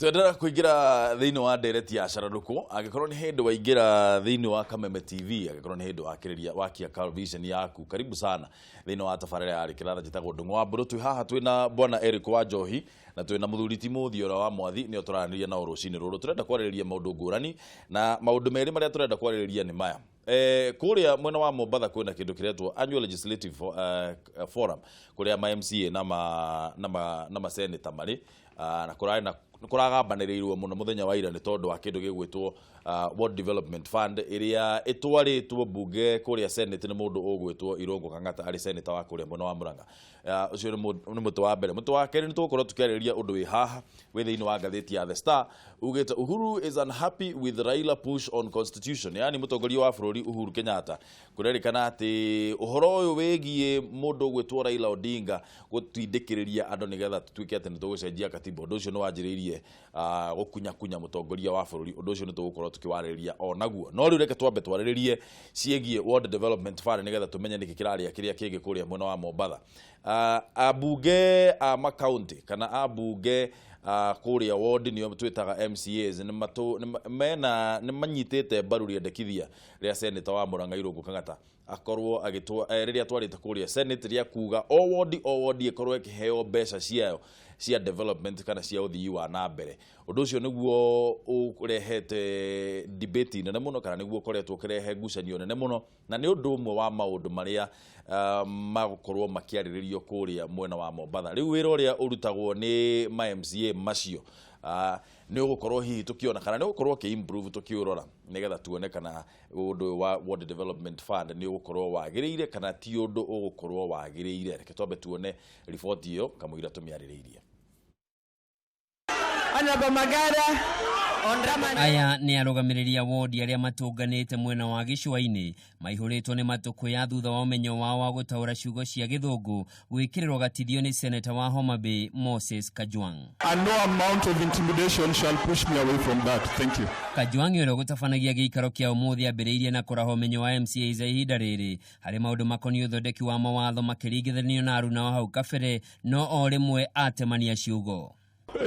Twendaga kuingira thiini wa ndereti ya cararuko. Angikorwo ni hindi waingira thiini wa Kameme TV, angikorwo ni hindi wakiriria wakia vision yaku, karibu sana thiini wa tabarĩra ya Rĩkĩratha. Njĩtagwo Ndung'u wa Mbũrũ. Twĩ haha twĩna bwana Eric wa Njohi na twĩna mũthuri Timothy ũrĩa wa Mwathi, nĩo tũraranĩria nao rũcinĩ rũrũ. Tũrenda kwarĩrĩria maũndũ ngũrani, na maũndũ merĩ marĩa tũrenda kwarĩrĩria nĩ maya. Kũrĩa mwena wa Mombatha kwĩna kĩndũ kĩretwo annual legislative forum, kũrĩa ma MCA na ma senator marĩ na kũrarĩ na kũragambanĩrĩirwo mũno mũthenya wa ira nĩ tondũ wa kĩndũ gĩgwĩtwo Ward Development Fund, ĩrĩa ĩtwarĩtwo mbunge kũrĩa Senate nĩ mũndũ ũgwĩtwo Irũngũ Kang'ata, arĩ senator wa kũrĩa mwena wa Murang'a. Ũcio nĩ mũtĩ wa mbere. Mũtĩ wa kerĩ, nĩ tũgũkorwo tũkĩarĩrĩria ũndũ wĩ haha wĩ thĩinĩ wa ngathĩti ya The Star ugĩte, "Uhuru is unhappy with Raila push on constitution." Yani mũtongoria wa bũrũri Uhuru Kenyatta kũrerĩkana atĩ ũhoro ũyũ wĩgiĩ mũndũ ũgwĩtwo Raila Odinga gũtindĩkĩrĩria andũ nĩgetha tũtuĩke atĩ nĩ tũgũcenjia katiba, ũndũ ũcio nĩ wanjĩrĩirie gũkunyakunya mũtongoria wa bũrũri. Ũndũ ũcio nĩ tũgũkorwo tũkĩwarĩrĩria o naguo, no rĩu reke twambe twarĩrĩrie ciĩgiĩ Ward Development Fund, nĩgetha tũmenye nĩkĩ kĩrarĩa kĩrĩa kĩngĩ kũrĩa mwena wa Mombatha. Ambunge a makaunti kana ambunge kũrĩa ward, nĩo twĩtaga MCAs, nĩ mena nĩ manyitĩte mbaru rĩendekithia rĩa senator wa Murang'a Irũngũ Kang'ata akorwo agĩtwa rĩrĩa atwarĩte kũrĩa Senate rĩa kuga o ward o ward ĩkorwo ĩkĩheo mbeca ciayo cia development kana cia ũthii wa na mbere. Ũndũ ũcio nĩguo ũrehete debate nene mũno, kana nĩguo ũkoretwo ũkĩrehe ngucanio nene mũno, na nĩ ũndũ ũmwe wa maũndũ marĩa magũkorwo makĩarĩrĩrio kũrĩa mwena wa Mombatha. Rĩu wĩra ũrĩa ũrutagwo nĩ ma MCA macio nĩ ũgũkorwo hihi tũkĩona kana nĩ ũgũkorwo ũkĩ improve, tũkĩũrora nĩgetha tuone kana ũndũ ũyũ wa Ward Development Fund nĩ ũgũkorwo wagĩrĩire kana ti ũndũ ũgũkorwo wagĩrĩire. Reke twambe tuone riboti ĩyo kamũira tũmĩarĩrĩirie. Honorable Magara. Aya nĩ arũgamĩrĩri a wodi arĩa matũnganĩte mwena wa gĩcũa-inĩ, maihũrĩtwo nĩ matũkũya thutha wa ũmenyo wao wa gũtaũra ciugo cia Gĩthũngũ gwĩkĩrĩrwo gatithio nĩ seneta wa Homa Bay Moses Kajwang. And no amount of intimidation shall push me away from that. Thank you. Kajwang, ũrĩa ũgũtabanagia gĩikaro kĩa ũmũthĩ, ambĩrĩirie na kũraha ũmenyo wa MCAs a ihinda rĩrĩ harĩ maũndũ makoniĩ ũthondeki wa mawatho makĩringithanio na aruna o hau kabere, no o rĩmwe atemania ciugo.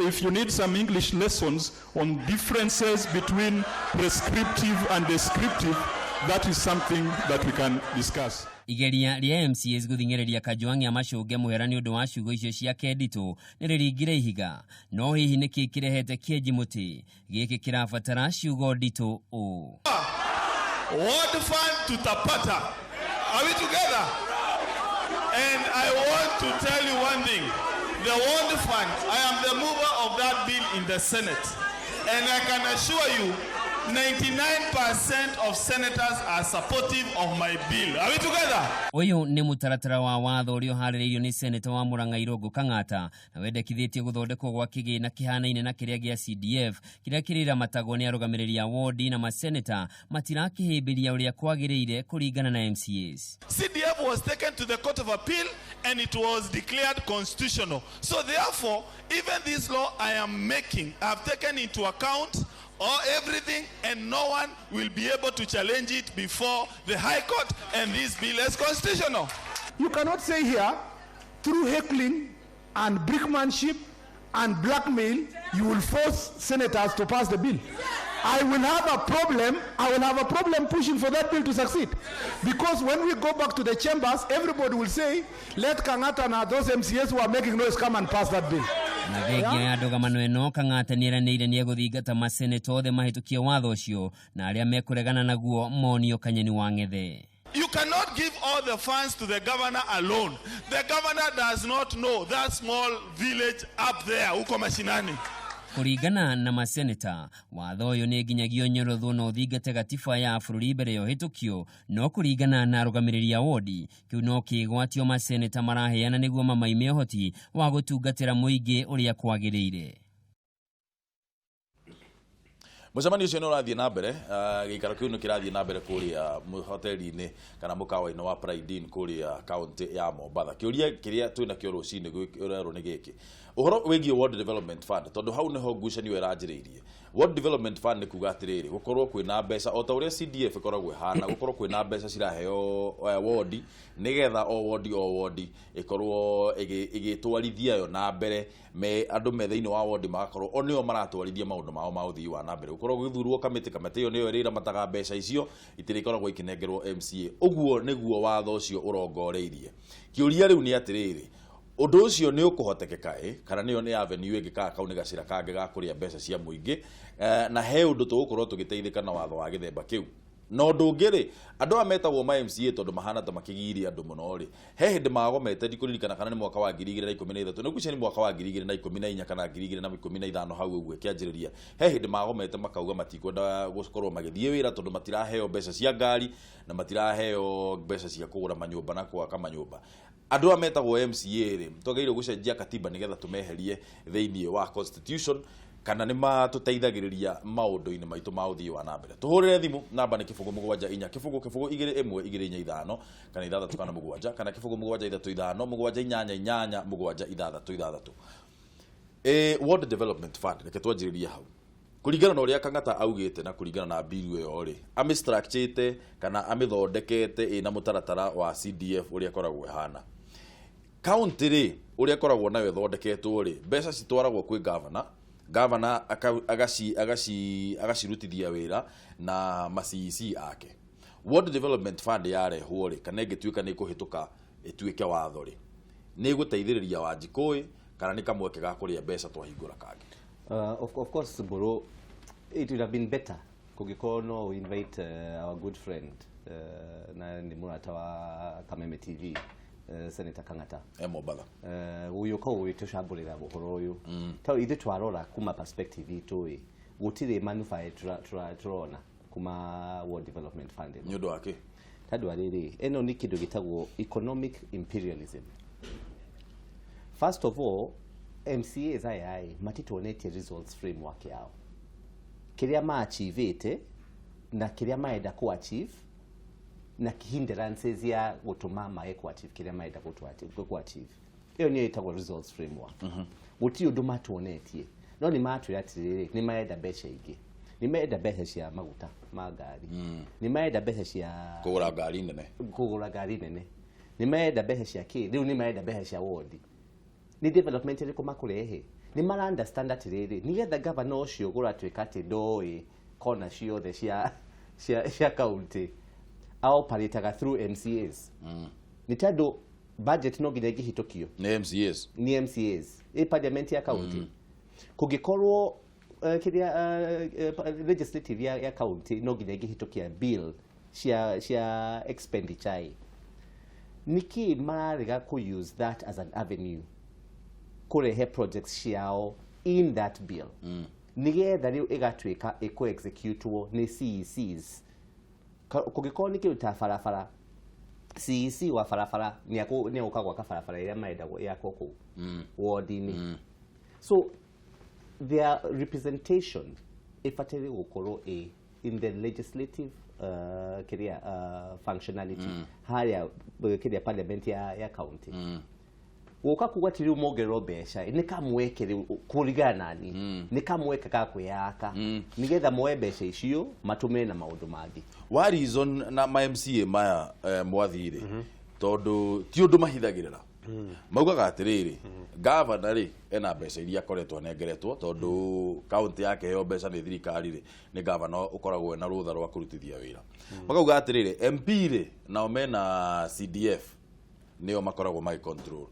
If you need some English lessons on differences between prescriptive and descriptive, that is something that we can discuss. Igeria rĩa MCAs gũthing'ĩrĩria Kajwang amacũnge mũhera nĩ ũndũ wa ciugo icio ciake nditũ nĩ rĩringire ihiga. No hihi nĩkĩ kĩrehete kĩenji mũtĩ gĩkĩ kĩrabatara ciugo nditũ ũũ? Ward fund tutapata. Are we together? And I want to tell you one thing. The ward fund, I am the mover of that bill in the Senate. And I can assure you, 99% of senators are supportive of my bill. Are we together? Ũyũ nĩ mũtaratara wa watho ũrĩa ũharĩrĩirio nĩ seneta wa Murang'a Irũngũ Kang'ata na wendekithĩtie gũthondekwo gwa kĩgĩna kĩhanaine na kĩrĩa gĩa CDF, kĩrĩa kĩrĩramatagwo nĩ arũgamĩrĩri a wodi na maseneta matirakĩhĩmbĩria ũrĩa kwagĩrĩire kũringana na MCAs. CDF was taken to the Court of Appeal and it was declared constitutional. So therefore, even this law I am making, I have taken into account all everything, and no one will be able to challenge it before the High Court, and this bill is constitutional. You cannot say here, through heckling and brickmanship and blackmail, you will force senators to pass the bill. I will have a problem. I will have a problem pushing for that bill to succeed. Because when we go back to the chambers, everybody will say, "Let Kangata and those MCAs who are making noise come and pass that bill." Na thengia ya ndũgamano ĩno, Kang'ata nĩeranĩire nĩ egũthingata maseneta othe mahĩtũkie watho ũcio, na arĩa mekũregana naguo monio kanyeni wa ng'ethe. You cannot give all the funds to the governor alone. The governor does not know that small village up there, huko mashinani. Kũringana na maseneta, watho ũyũ nĩ nginyagia ũnyorothwo na ũthingate gatiba ya bũrũri mbere ya ũhĩtũkio. No kũringana na arũgamĩrĩri a wodi, kĩu no kĩgwatio maseneta maraheana nĩguo mamaime ũhoti wa gũtungatĩra mũingĩ ũrĩa kwagĩrĩire. Mũcemanio ũcio nĩ ũrathiĩ na mbere, gĩikaro kĩu nĩ kĩrathiĩ na mbere kũrĩa hoteli-inĩ kana mũkawa-inĩ wa Pride Inn kũrĩa kaunti ya Mombatha. Kĩũria kĩrĩa twĩnakĩo rũcinĩ ũrerwo nĩ gĩkĩ, ũhoro wĩgiĩ Ward Development Fund, tondũ hau nĩho ngucanio ĩranjĩrĩirie. Ward Development Fund nĩ kuga atĩrĩrĩ, gũkorwo kwĩna mbeca o ta ũrĩa CDF ĩkoragwo ĩhana, gũkorwo kwĩna mbeca ciraheo wodi, nĩgetha o wodi o wodi ĩkorwo ĩgĩtwarithia yo na mbere, me andũ me thĩinĩ wa wodi magakorwo o nĩo maratwarithia maũndũ mao ma ũthii wa na mbere. Gũkorwo gũgĩthurwo kamĩtĩ, kamĩtĩ ĩyo nĩyo ĩrĩramataga mbeca icio, itirĩkoragwo ikĩnengerwo MCA. Ũguo nĩguo watho ũcio ũrongoreirie. Kĩũria rĩu nĩ atĩrĩrĩ, ũndũ ũcio nĩ ũkũhotekeka ĩ, kana nĩyo nĩ avenue ĩngĩ, kana kau nĩ gacĩra kangĩ ga kũrĩa mbeca cia mũingĩ, na he ũndũ tũgũkorwo tũgĩteithĩka na watho wa gĩthemba kĩu? Na ũndũ ũngĩ rĩ, andũ aya metagwo ma MCA, tondũ mahana ta makĩgirie andũ mũno rĩ, he hĩndĩ magomete, ndikũririkana kana nĩ mwaka wa 2013, nĩ ngwĩciria nĩ mwaka wa 2014 kana 2015 hau ũguo ĩkĩanjĩrĩria, he hĩndĩ magomete makauga matikwenda gũkorwo magĩthiĩ wĩra tondũ matiraheo mbeca cia ngari na matiraheo mbeca cia kũgũra manyũmba na gwaka manyũmba. Andũ aya metagwo MCA rĩ, twagĩrĩirwo gũcenjia katiba nĩgetha tũmeherie thĩinĩ wa constitution, kana nĩ matũteithagĩrĩria maũndũ-inĩ maitũ ma ũthii wa na mbere? Tũhũrĩre thimũ, namba nĩ 074 0 0 2 1 2 4 5 kana 6 kana 7 kana 0 7 3 5 7 8 8 7 6 6. Ward Development Fund, reke twanjĩrĩrie hau. Kũringana na ũrĩa Kang'ata augĩte na kũringana na bill ĩyo rĩ, amĩstructurĩte kana amĩthondekete ĩna mũtaratara wa CDF ũrĩa ĩkoragwo ĩhana. County rĩ, ũrĩa ĩkoragwo nayo ĩthondeketwo rĩ, mbeca citwaragwo kwĩ governor, governor agacirutithia wĩra na ma CEC ake. Ward Development Fund yarehwo rĩ, kana ĩngĩtuĩka nĩ ĩkũhĩtũka ĩtuĩke watho rĩ, nĩ ĩgũteithĩrĩria Wanjikũ ĩ, kana nĩ kamweke ga kũrĩa mbeca twahingũra kangĩ? Of course, Boro, it would have been better kũngĩkorwo no invite our good friend, na nĩ mũrata wa Kameme TV, Senator Kang'ata. E Mombatha. Gũgĩũka gũgĩtũcambũrĩra ũhoro ũyũ, tondũ ithuĩ twarora kuma perspective itũ ĩ, gũtirĩ manufaa tũrona kuma World Development Fund ĩno. Nĩ ũndũ wa kĩ? Tondũ arĩrĩ, ĩno nĩ kĩndũ gĩtagwo economic imperialism. First of all, MCAs aya ĩ matituonetie results framework yao, kĩrĩa maachievĩte na kĩrĩa marenda ku achieve na hindrances ya gũtũma mage ku achieve kĩrĩa marenda ku achieve. Ĩyo nĩyo ĩtagwo results framework. Gũtirĩ ũndũ matuonetie, no nĩ matwĩra atĩrĩrĩ, nĩ marenda mbeca ingĩ, nĩ marenda mbeca cia maguta ma ngari, nĩ marenda mbeca cia kũgũra ngari nene. Kũgũra ngari nene, nĩ marenda mbeca cia kĩ, rĩu nĩ marenda mbeca cia wodi. Nĩ development ĩrĩkũ makũrehe? Nĩ mara understand atĩrĩrĩ, nĩgetha gavana ũcio gũratuĩka atĩ ndoĩ kona ciothe cia county, aoperataga through MCAs, nĩ tondũ budget no nginya ĩngĩhĩtũkio nĩ MCAs. Nĩ MCAs ĩ parliament ya county. Kũngĩkorwo kĩrĩa legislative ya county no nginya ĩngĩhĩtũkia bill cia expenditure ĩ, nĩkĩ mararega ku use that as an avenue kũrehe projects ciao in that bill, nĩgetha rĩu ĩgatuĩka ĩkũ executwo nĩ CECs? Kũngĩkorwo nĩ kĩndũ ta barabara, CEC wa barabara nĩ egũka gwaka barabara ĩrĩa marenda yakwo kũu ward-inĩ. So their representation ĩbataire gũkorwo ĩ in the legislative kĩrĩa functionality harĩa kĩrĩa parliament ya county. Gũka kuga atĩ rĩu mongererwo mbeca nĩ kamweke rĩu, kũringana nani, nĩ kamweke ga kwĩyaka nĩgetha moe mbeca icio matũmĩre na maũndũ mangĩ. Wa reason na ma MCA maya, mwathire tondũ ti ũndũ mahithagĩrĩra, maugaga atĩrĩrĩ, gavana rĩ ena mbeca iria akoretwo anengeretwo, tondũ kaunti yake heo mbeca nĩ thirikari rĩ, nĩ gavana ũkoragwo ena rũtha rwa kũrutithia wĩra. Makauga atĩrĩrĩ, MP rĩ nao mena CDF, nĩo makoragwo magĩ control.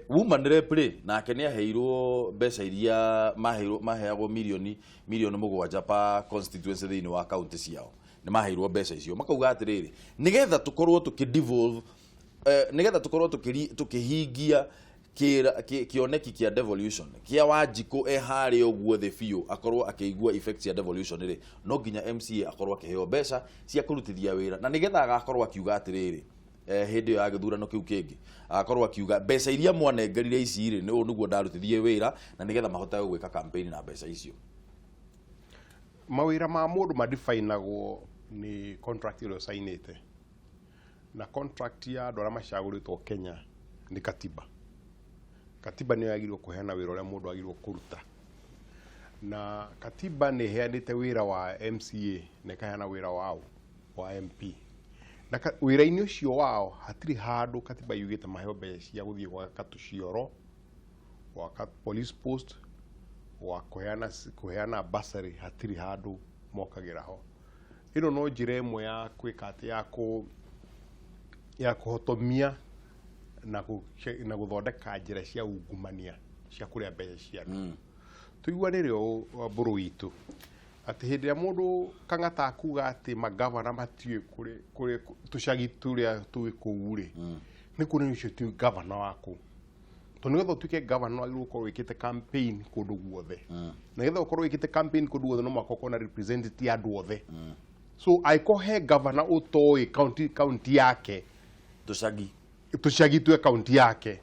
Woman rep rĩ, nake nĩ aheirwo mbeca iria maheirwo, maheagwo milioni 7 per constituency thĩinĩ wa kaunti ciao, nĩ maheirwo mbeca icio. Makauga atĩrĩrĩ, nĩgetha tũkorwo tũkĩ devolve, nĩgetha tũkorwo tũkĩhingia kĩoneki kĩa devolution kĩa Wanjikũ, e harĩa ũguo thĩ biũ akorwo akĩigua effects cia devolution rĩ, no nginya MCA akorwo akĩheo mbeca cia kũrutithia wĩra, na nĩgetha agakorwo akiuga atĩrĩrĩ, hĩndĩ ĩyo ya gĩthurano kĩu kĩngĩ, agakorwo akiuga mbeca iria mwanengerire ici rĩ, nĩ ũũ nĩguo ndarutithie wĩra, na nĩgetha mahote gwĩka campaign na mbeca icio. Mawĩra ma mũndũ madefinagwo nĩ contract ĩrĩa ũcainĩte, na contract ya andũ arĩa macagũrĩtwo Kenya nĩ katiba. Katiba nĩyo yagĩrĩirwo kũheana wĩra ũrĩa mũndũ agĩrĩirwo kũruta, na katiba nĩ ĩheanĩte wĩra wa MCA na ĩkaheana wĩra wao wa MP, na wĩra-inĩ ũcio wao hatirĩ handũ katiba yugĩte maheo mbeca cia gũthiĩ gwaka tũcioro, gwaka police post, gwa kũheana bursary. Hatirĩ handũ mokagĩra ho. Ĩno no njĩra ĩmwe ya gwĩka atĩ ya kũhotomia na gũthondeka njĩra cia ungumania cia kũrĩa mbeca cia andũ. Tũiguanĩre ũũ, Wambũrũ witũ, atĩ hĩndĩ ĩrĩa mũndũ Kang'ata akuga atĩ magavana matiũĩ kũrĩ tũcagi tũrĩa twĩ kũu rĩ, nĩ kuonania ũcio ti gavana wa kũu, tondũ nĩgetha ũtuĩke gavana wagĩrĩirwo gũkorwo wĩkĩte campaign kũndũ guothe, na nĩgetha ũkorwo wĩkĩte campaign kũndũ guothe no mũhaka ũkorwo na representative ya andũ othe. So angĩkorwo he gavana ũtoĩ county yake, tũcagi, tũcagi twĩ kaunti yake,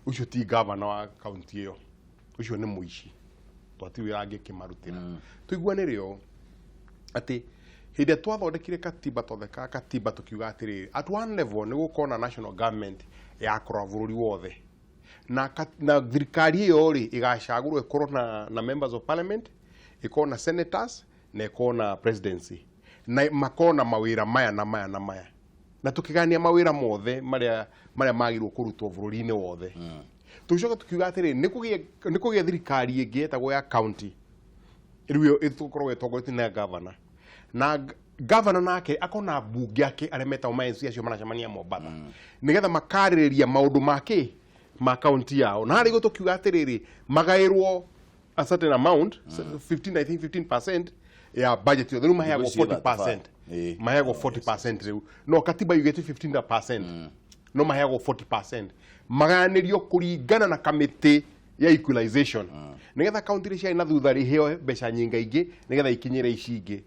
ũcio ti gavana wa kaunti ĩyo, ũcio nĩ mũici, twati wĩra angĩkĩmarutĩra. Tũiguanĩre ũũ atĩ hĩndĩ ĩrĩa twathondekire katiba, twathondekaga katiba tũkiuga atĩrĩrĩ, at one level nĩ gũkorwo na national government ya kũrora bũrũri wothe, na thirikari ĩyo rĩ ĩgacagũrwo ĩkorwo na members of parliament, ĩkorwo na senators, na ĩkorwo na presidency, na makorwo na mawĩra maya na maya na maya, na tukigania mawĩra mothe marĩa magĩrĩirwo kũrutwo bũrũri-inĩ wothe. Tũgĩcoka tukiuga atĩrĩrĩ, nĩ kũgĩe thirikari ĩngĩ ĩtagwo ya county, rĩu ĩyo ĩtũkorwo ĩtongoretio nĩ gavana, na gavana nake akorwo na mbunge ake arĩa metagwo ma MC acio maracemania Mombatha, nĩgetha makarĩrĩria maũndũ ma kĩ ma county yao. Na harĩa igũrũ tũkiuga atĩrĩrĩ, magaĩrwo a certain amount, 15, I think 15% ya budget yothe. Rĩu maheagwo Ngwĩciria 40%. 35. Maheagwo 40% rĩu, no katiba yugĩte 15%, no maheagwo 40%, magayanĩrio kũringana na kamĩtĩ ya equalization, nĩgetha kaunti iria ciarĩ na thutha rĩheo mbeca nyingaingĩ nĩgetha ikinyĩre ici ingĩ.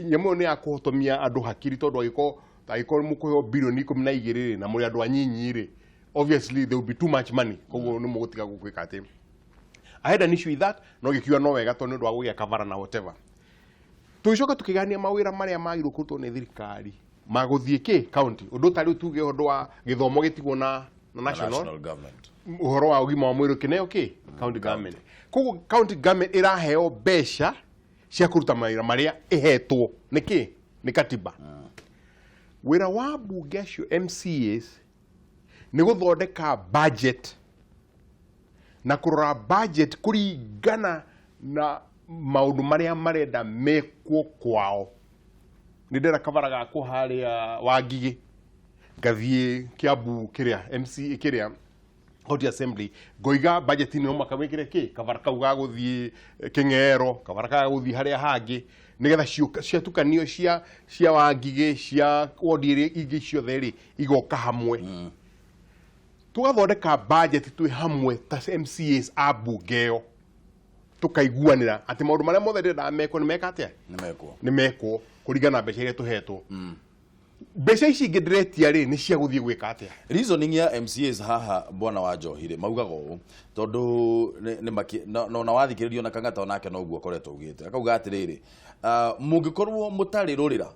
Nyamũ ĩyo nĩ ya kũhotomia andũ hakiri, tondũ angĩkorwo mũkũheo birioni 12 rĩ, na mũrĩ andũ anyinyi rĩ, obviously there will be too much money, koguo nĩ mũgũtiga gwĩka atĩ. I had an issue with that, no gĩkiuga no wega tondũ nĩ ũndũ wa gũgĩa kavara na whatever. Tũgĩcoka tũkĩgania mawĩra marĩa magĩrĩirwo kũrutwo nĩ thirikari magũthiĩ kĩ county, ũndũ ta rĩu tuge ũndũ wa gĩthomo gĩtigwo na national, national government, ũhoro wa ũgima wa mwĩrĩ kĩneo kĩ county government. Koguo county government ĩraheo mbeca cia kũruta mawĩra marĩa ĩhetwo nĩ kĩ nĩ katiba. Wĩra wa mbunge acio MCAs nĩ gũthondeka budget na kũrora budget kũringana na maũndũ marĩa marenda mekwo kwao. Nĩ ndĩrenda kabara gakwo harĩa Wangigĩ, ngathiĩ Kiambu kĩrĩa MC kĩrĩa county assembly, ngoiga budget-inĩ no mũhaka wĩkĩre kĩ kabara kau ga gũthiĩ Kĩng'ero, kabara ga gũthiĩ harĩa hangĩ, nĩgetha ciatukanio cia Wangigĩ, cia wodi iria ingĩ ciothe rĩ, igoka hamwe. Tũgathondeka budget twĩ hamwe ta MCAs a mbunge ĩyo, tũkaiguanĩra atĩ maũndũ marĩa mothe ndĩrendaga mekwo nĩ meka atĩa, nĩ mekwo, nĩ mekwo kũringana na mbeca iria tũhetwo. Mbeca ici ingĩ ndĩretia rĩ, nĩ cia gũthiĩ gwĩka atĩa? Reasoning ya MCAs haha, bwana wa Njohi rĩ, maugaga ũũ tondũ nĩ na wathikĩrĩrio na Kang'ata onake noguo akoretwo augĩte, akauga atĩrĩrĩ, mũngĩkorwo mũtarĩ rũrĩra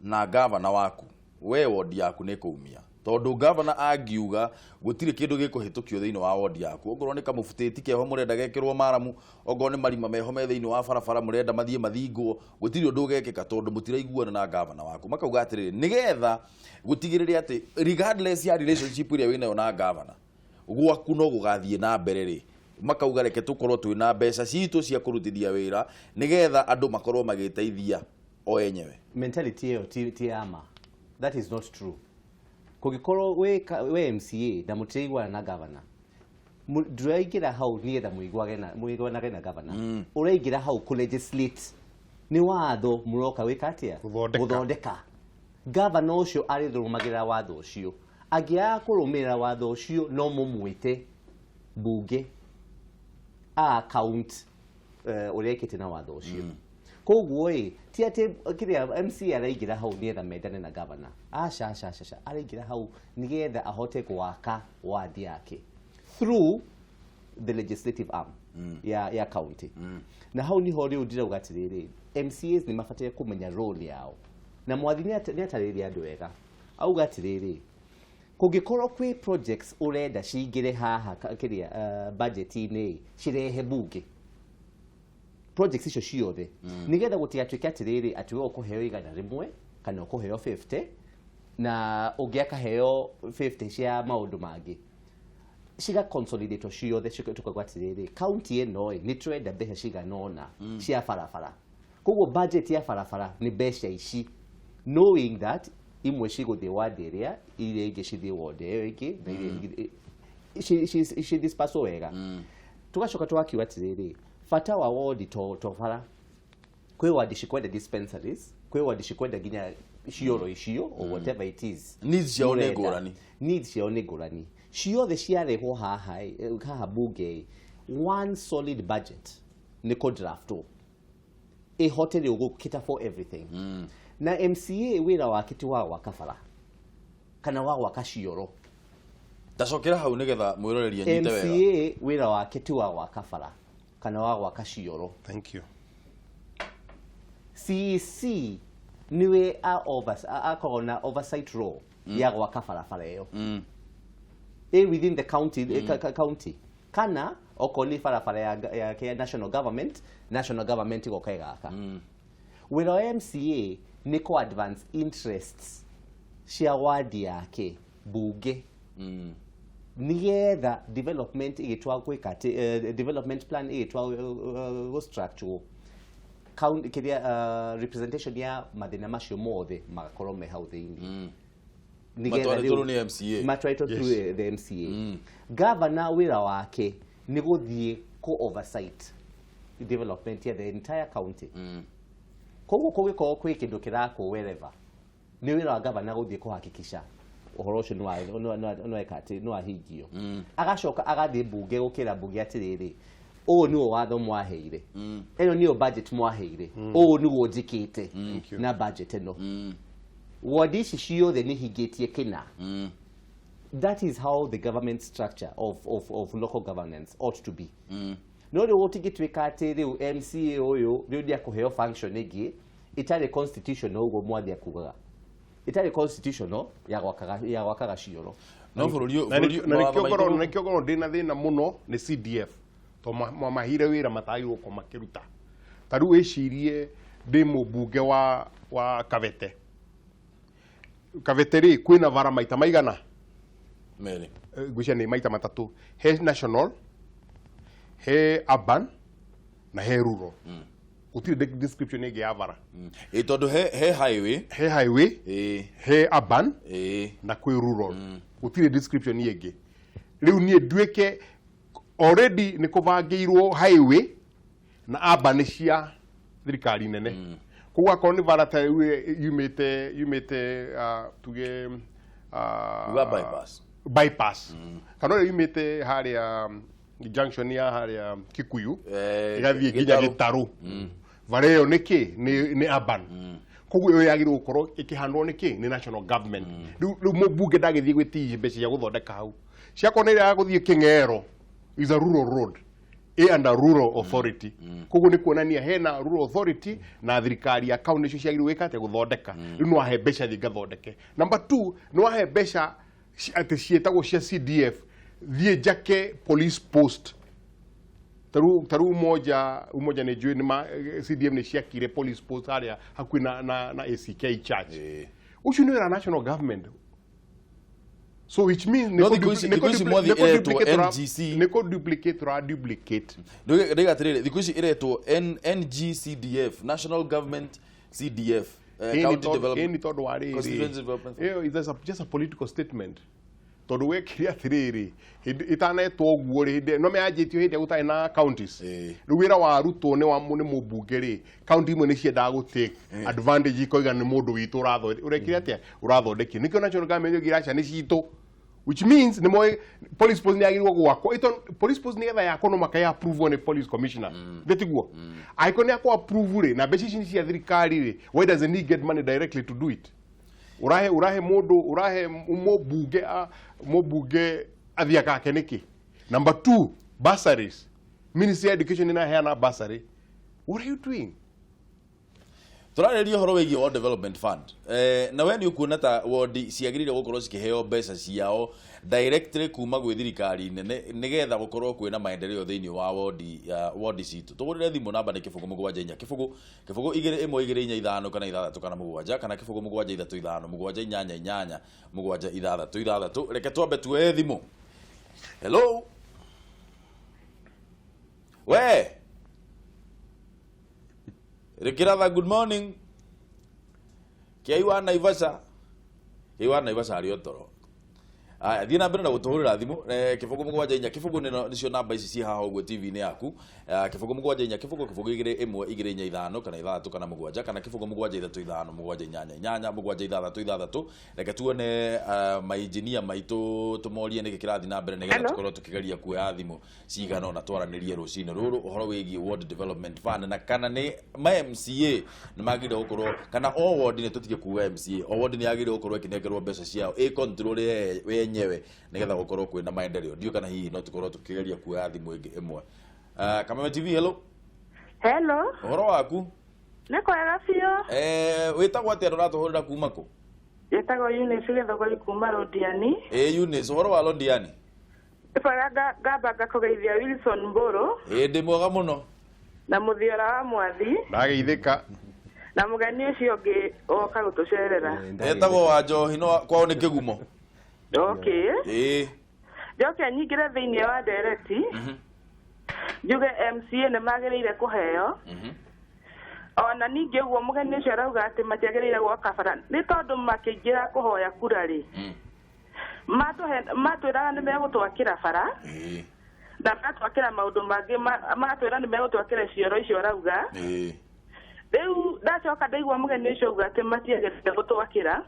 na gavana waku, we wodi yaku nĩ kũumia, tondũ gavana angiuga gũtirĩ kĩndũ gĩkũhĩtũkio thĩinĩ wa wodi yaku, ongorwo nĩ kamũbutĩti keho mũrenda gekĩrwo maramu, ongorwo nĩ marima meho me thĩinĩ wa barabara mũrenda mathiĩ mathingwo, gũtirĩ ũndũ ũgekĩka tondũ mũtiraiguana na gavana waku. Makauga atĩrĩrĩ, nĩgetha gũtigĩrĩre atĩ regardless ya relationship ĩrĩa wĩnayo na gavana, gwaku no gũgathiĩ na mbere rĩ, makauga reke tũkorwo twĩna mbeca citũ cia kũrutithia wĩra, nĩgetha andũ makorwo magĩteithia o enyewe. Mentality ĩyo ti ya ma. That is not true. Kũngĩkorwo wĩ MCA na mũtiraiguana na governor, ndũraingĩra hau nĩgetha mũiguanage na governor. Ũraingĩra hau kũ legislate, nĩ watho mũroka gwĩka atĩa? Gũthondeka. Gũthondeka. Governor ũcio arĩrũmagĩrĩra watho ũcio. Angĩaga kũrũmĩrĩra watho ũcio, no mũmwĩte mbunge a account ũrĩa ĩkĩte na watho ũcio. Koguo ĩ ti atĩ kĩrĩa MCA araingĩra hau nĩgetha mendane na governor. Aca, aca, aca, aca. Araingĩra hau nĩgetha ahote gwaka ward yake through the legislative arm. ya county. Na hau niho rĩu ndĩrauga atĩrĩrĩ, MCAs nĩ mabataire kũmenya role yao, na Mwathi nĩ atarĩria andũ wega, auga atĩrĩrĩ, kũngĩkorwo kwĩ projects ũrenda cingĩre haha kĩrĩa budget-inĩ, cirehe bunge projects icio ciothe, nĩgetha gũtigatuĩke atĩrĩrĩ, atĩ we ũkũheo 100 kana ũkũheo 50 na ũngĩ akaheo 50 cia maũndũ mangĩ. Ciga consolidate ciothe, tukauga atĩrĩrĩ, county ĩno ĩ nĩ tũrenda mbeca cigana ũna cia barabara, koguo budget ya barabara nĩ mbeca ici, knowing that imwe cigũthiĩ ward ĩrĩa, iria ingĩ cithiĩ ward ĩyo ĩngĩ, na iria ingĩ ci disperse wega. Tugacoka tũgakiuga atĩrĩrĩ, bata wa ward to bara, kwĩ ward cikwenda dispensaries, kwĩ ward cikwenda nginya cioro icio or whatever it is. Needs ciao nĩ Mũrenda. ngũrani. Needs ciao nĩ ngũrani. Ciothe ciarehwo haha haha bunge, one solid budget nĩ kũ-draftwo ĩhote rĩu gũ for everything. Na MCA wĩra wake ti wa gwaka bara kana wa gwaka cioro. Ndacokera hau nĩgetha mwĩroreri anyite wega. MCA wĩra wake ti wa gwaka bara kana wa gwaka cioro. Thank you. CEC niwe akoragwo na oversight role ya gwaka barabara ĩyo ĩ within the county, county kana okorwo nĩ barabara ya national government, national government ĩgoka ĩgaka. Wĩra wa MCA nĩ kũ advance interests cia wadi yake bunge, nigetha development ĩgĩtwa gwĩka atĩ development plan ĩgĩtwa gũ-structure kĩrĩa representation ya mathĩna macio mothe magakorwo me hau thĩinĩ. Nĩgetha Matwarĩtwo rĩu- nĩ MCA. Matwarĩtwo through the MCA. Governor wĩra wake nĩ gũthiĩ kũ oversight development ya the entire county. Koguo kũngĩkorwo kwĩ kĩndũ kĩrakwo wherever, nĩ wĩra wa governor gũthiĩ kũhakikisha ũhoro ũcio nĩ weka atĩ nĩ wahingio. Agacoka agathiĩ bunge gũkĩra bunge atĩrĩrĩ, ũũ nĩguo watho mwaheire, ĩno nĩyo budget mwaheire, ũũ nĩguo njĩkĩte na budget ĩno, ward ici ciothe nĩ hingĩtie kĩna. That is how the government structure of local governance ought to be. No rĩu gũtingĩtuĩka atĩ rĩu MCA ũyũ rĩu nĩ akũheo function ĩngĩ ĩtarĩ constitutional, ũguo Mwathi akugaga ĩtarĩ constitutional, ya gwakaga cioro. No bũrũri Na bũrũri na mawatho nĩkĩo ngorwo maitũ. Na nĩkĩo ngorwo ndĩna thĩna mũno nĩ CDF, to mamahire wĩra matagĩrĩirwo gũkorwo makĩruta. Ta rĩu wĩcirie ndĩ mũmbunge wa Kabete. Kabete rĩ, kwĩna bara maita maigana? Merĩ. Ngwĩciria nĩ maita matatũ: he national, he urban na he rural. Gũtirĩ description ĩngĩ ya bara. Ĩ tondũ he highway. He highway, he urban na kwĩ rural. Gũtirĩ description ĩngĩ. Rĩu niĩ nduĩke already nĩ kũbangĩirwo highway na urban cia thirikari nene, koguo akorwo nĩ bara ta rĩu yumĩte tuge Uga bypass. Bypass kana ũrĩa yumĩte harĩa junction ya harĩa Kikuyu ĩgathiĩ nginya Gĩtarũ. Gĩtarũ, bara ĩyo nĩ kĩ? Nĩ urban. Koguo ĩyo yagĩrĩirwo gũkorwo ĩkĩhandwo nĩ kĩ? Nĩ national government. Rĩu mũmbunge ndagĩthiĩ gwĩtia mbeca cia gũthondeka hau. Ciakorwo nĩ ĩrĩa ya gũthiĩ Kĩng'ero is a rural road, ĩ under rural authority. Koguo nĩ kuonania hena rural authority na thirikari ya county nĩcio ciagĩrĩirwo gwĩka atĩa? Gũthondeka. Rĩu nĩ wahe mbeca thiĩ ngathondeke. Number two, nĩ wahe mbeca atĩ ciĩtagwo cia CDF, thiĩ njake police post. Taru Umoja nĩ njũĩ nĩ ma CDF nĩ ciakire police post harĩa hakuhĩ na ACK Church. Ũcio nĩ wĩra national government, so which means No thikũ ici Mwathi ĩretwo NGC. Nĩ kũ duplicate ra duplicate. Ndauga atĩrĩrĩ, thikũ ici ĩretwo NGCDF, National Government CDF, County Development Ĩni tondũ wa rĩrĩ, Constituency Development Fund. Ĩyo is just a political statement, tondũ wekire atĩrĩrĩ, hĩndĩ ĩtanetwo ũguo rĩ, hĩndĩ no meanjĩtio hĩndĩ ĩrĩa gũtarĩ na counties. Rĩu wĩra warutwo nĩ wa nĩ mũmbunge rĩ, county imwe nĩ ciendaga gũ take advantage, ikoiga nĩ mũndũ witũ ũrathondeka, ũrekire atĩa, ũrathondekire. Nĩkĩo national government yoigire aca nĩ citũ, which means nĩ moĩ police post nĩ yagĩrĩirwo gwakwo. Police post nĩgetha yakwo no maka approve nĩ police commissioner, mm. Tiguo? Angĩkorwo nĩ akũ approve rĩ, na mbeca ici nĩ cia thirikari rĩ, why doesn't he get money directly to do it? Urahe mũndũ, urahe mũmbunge, mũmbunge athiĩ akake nĩkĩ? Number two, bursaries. Ministry ya Education nĩ ĩraheana bursary. What are you doing? Tũrarĩria ũhoro wĩgiĩ Ward Development Fund, na we nĩ ũkuona ta wodi ciagĩrĩire gũkorwo cikĩheo mbeca ciao directly kuma gwĩ thirikari nene nĩgetha gũkorwo kwĩna maendeleo thĩinĩ wa wodi citũ. Tũgũrĩre thimũ, namba nĩ 0 7 4 0 0 2 1 2 4 5 kana 6 kana 7 kana 0 7 3 5 7 8 8 7 6 6. Reke twambe tuoye thimũ. Hello, we Rikiratha, good morning. Kiai wa Naivasha, Kiai wa Naivasha arĩ o toro. Aya, thiĩ na mbere na gũtũhũrĩra thimũ, 0 7 4 0 nĩcio namba ici ciĩ haha ũguo TV-inĩ yaku, 0 7 4 0 0 2 1 2 4 5 kana 6 kana 7 kana 0 7 3 5 7 8 8 7 6 6. Reke tuone mainjinia maitũ, tũmorie nĩkĩ kĩrathiĩ na mbere nĩgetha Hello? tũkorwo tũkĩgeria kuoya thimũ cigana ũna twaranĩrie rũcinĩ rũrũ ũhoro wĩgiĩ Ward Development Fund na kana nĩ ma MCA nĩ magĩrĩire gũkorwo kana o ward nĩ tũtige kuga MCA, o ward nĩ yagĩrĩire gũkorwo ĩkĩnengerwo mbeca ciao ĩ control yenyewe nĩgetha gũkorwo kwĩna maendeleo. Ndiũ kana hihi no tũkorwo tũkĩgeria kuoya thimũ ĩngĩ ĩmwe. Kameme TV, hello. Hello. Ũhoro waku? Nĩ kwega biũ. Wĩtagwo atĩa? Ũratũhũrĩra kuma kũ? Njĩtagwo Eunice Gĩthogori kuma Londiani. Ĩ Eunice, ũhoro wa Londiani? Nĩ kwega, ngamba ngakũgeithia Wilson Mbũrũ. Ĩ, ndĩ mwega mũno. Na Mũthiora wa Mwathi. Ndageithĩka. Na mũgeni ũcio ũngĩ woka gũtũcerera. Etagwo wa njohi no kwao nĩ kĩgumo. Okay. Ĩ. Njoke nyingĩre thĩinĩ wa ndereti, njuge MCA nĩ magĩrĩire kũheo, ona ningĩ ũguo mũgeni ũcio arauga atĩ matiagĩrĩire gwaka bara nĩ tondũ makĩingĩra kũhoya kura rĩ, matwĩraga nĩ megũtwakĩra bara na magatwakĩra maũndũ mangĩ, magatwĩra nĩ megũtwakĩra cioro icio arauga. Rĩu ndacoka ndaigua mũgeni ũcio auga atĩ matiagĩrĩire gũtwakĩra,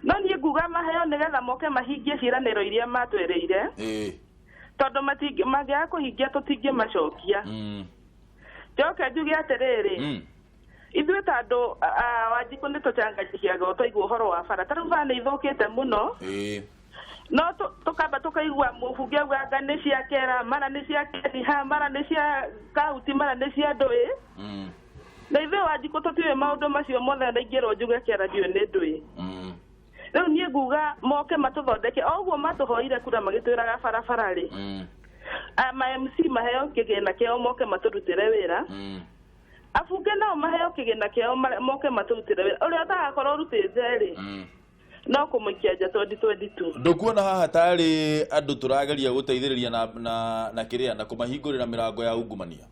no niĩ nguga maheo nĩgetha moke mahingie ciĩranĩro iria matwĩrĩire, tondũ mangĩaga kũhingia tũtingĩmacokia. Njoke njuge atĩrĩrĩ, ithuĩ ta andũ a Wanjikũ nĩ tũcanganyikaga twaigua ũhoro wa bara. Ta rĩu bara nĩ ithũkĩte mũno, no tũkamba tũkaigua mũbunge auga anga nĩ cia kera, mara nĩ cia keniha, mara nĩ cia kauti, mara nĩ cia ndũĩ, na ithuĩ Wanjikũ tũtiũĩ maũndũ macio mothe, na ingĩrwo njuge kera ndiũĩ nĩ ndũĩ. Rĩu niĩ nguga moke matũthondeke o ũguo matũhoire kura magĩtwĩraga barabara rĩ, ma MC maheo kĩgĩna kĩao moke matũrutĩre wĩra, abunge nao maheo kĩgĩna kĩao moke matũrutĩre wĩra. Ũrĩa ũtagakorwo ũrutĩte rĩ, no kũmũikia nja 2022. Ndũkuona haha tarĩ andũ tũrageria gũteithĩrĩria na kĩrĩa na kũmahingũrĩra mĩrango ya ungumania?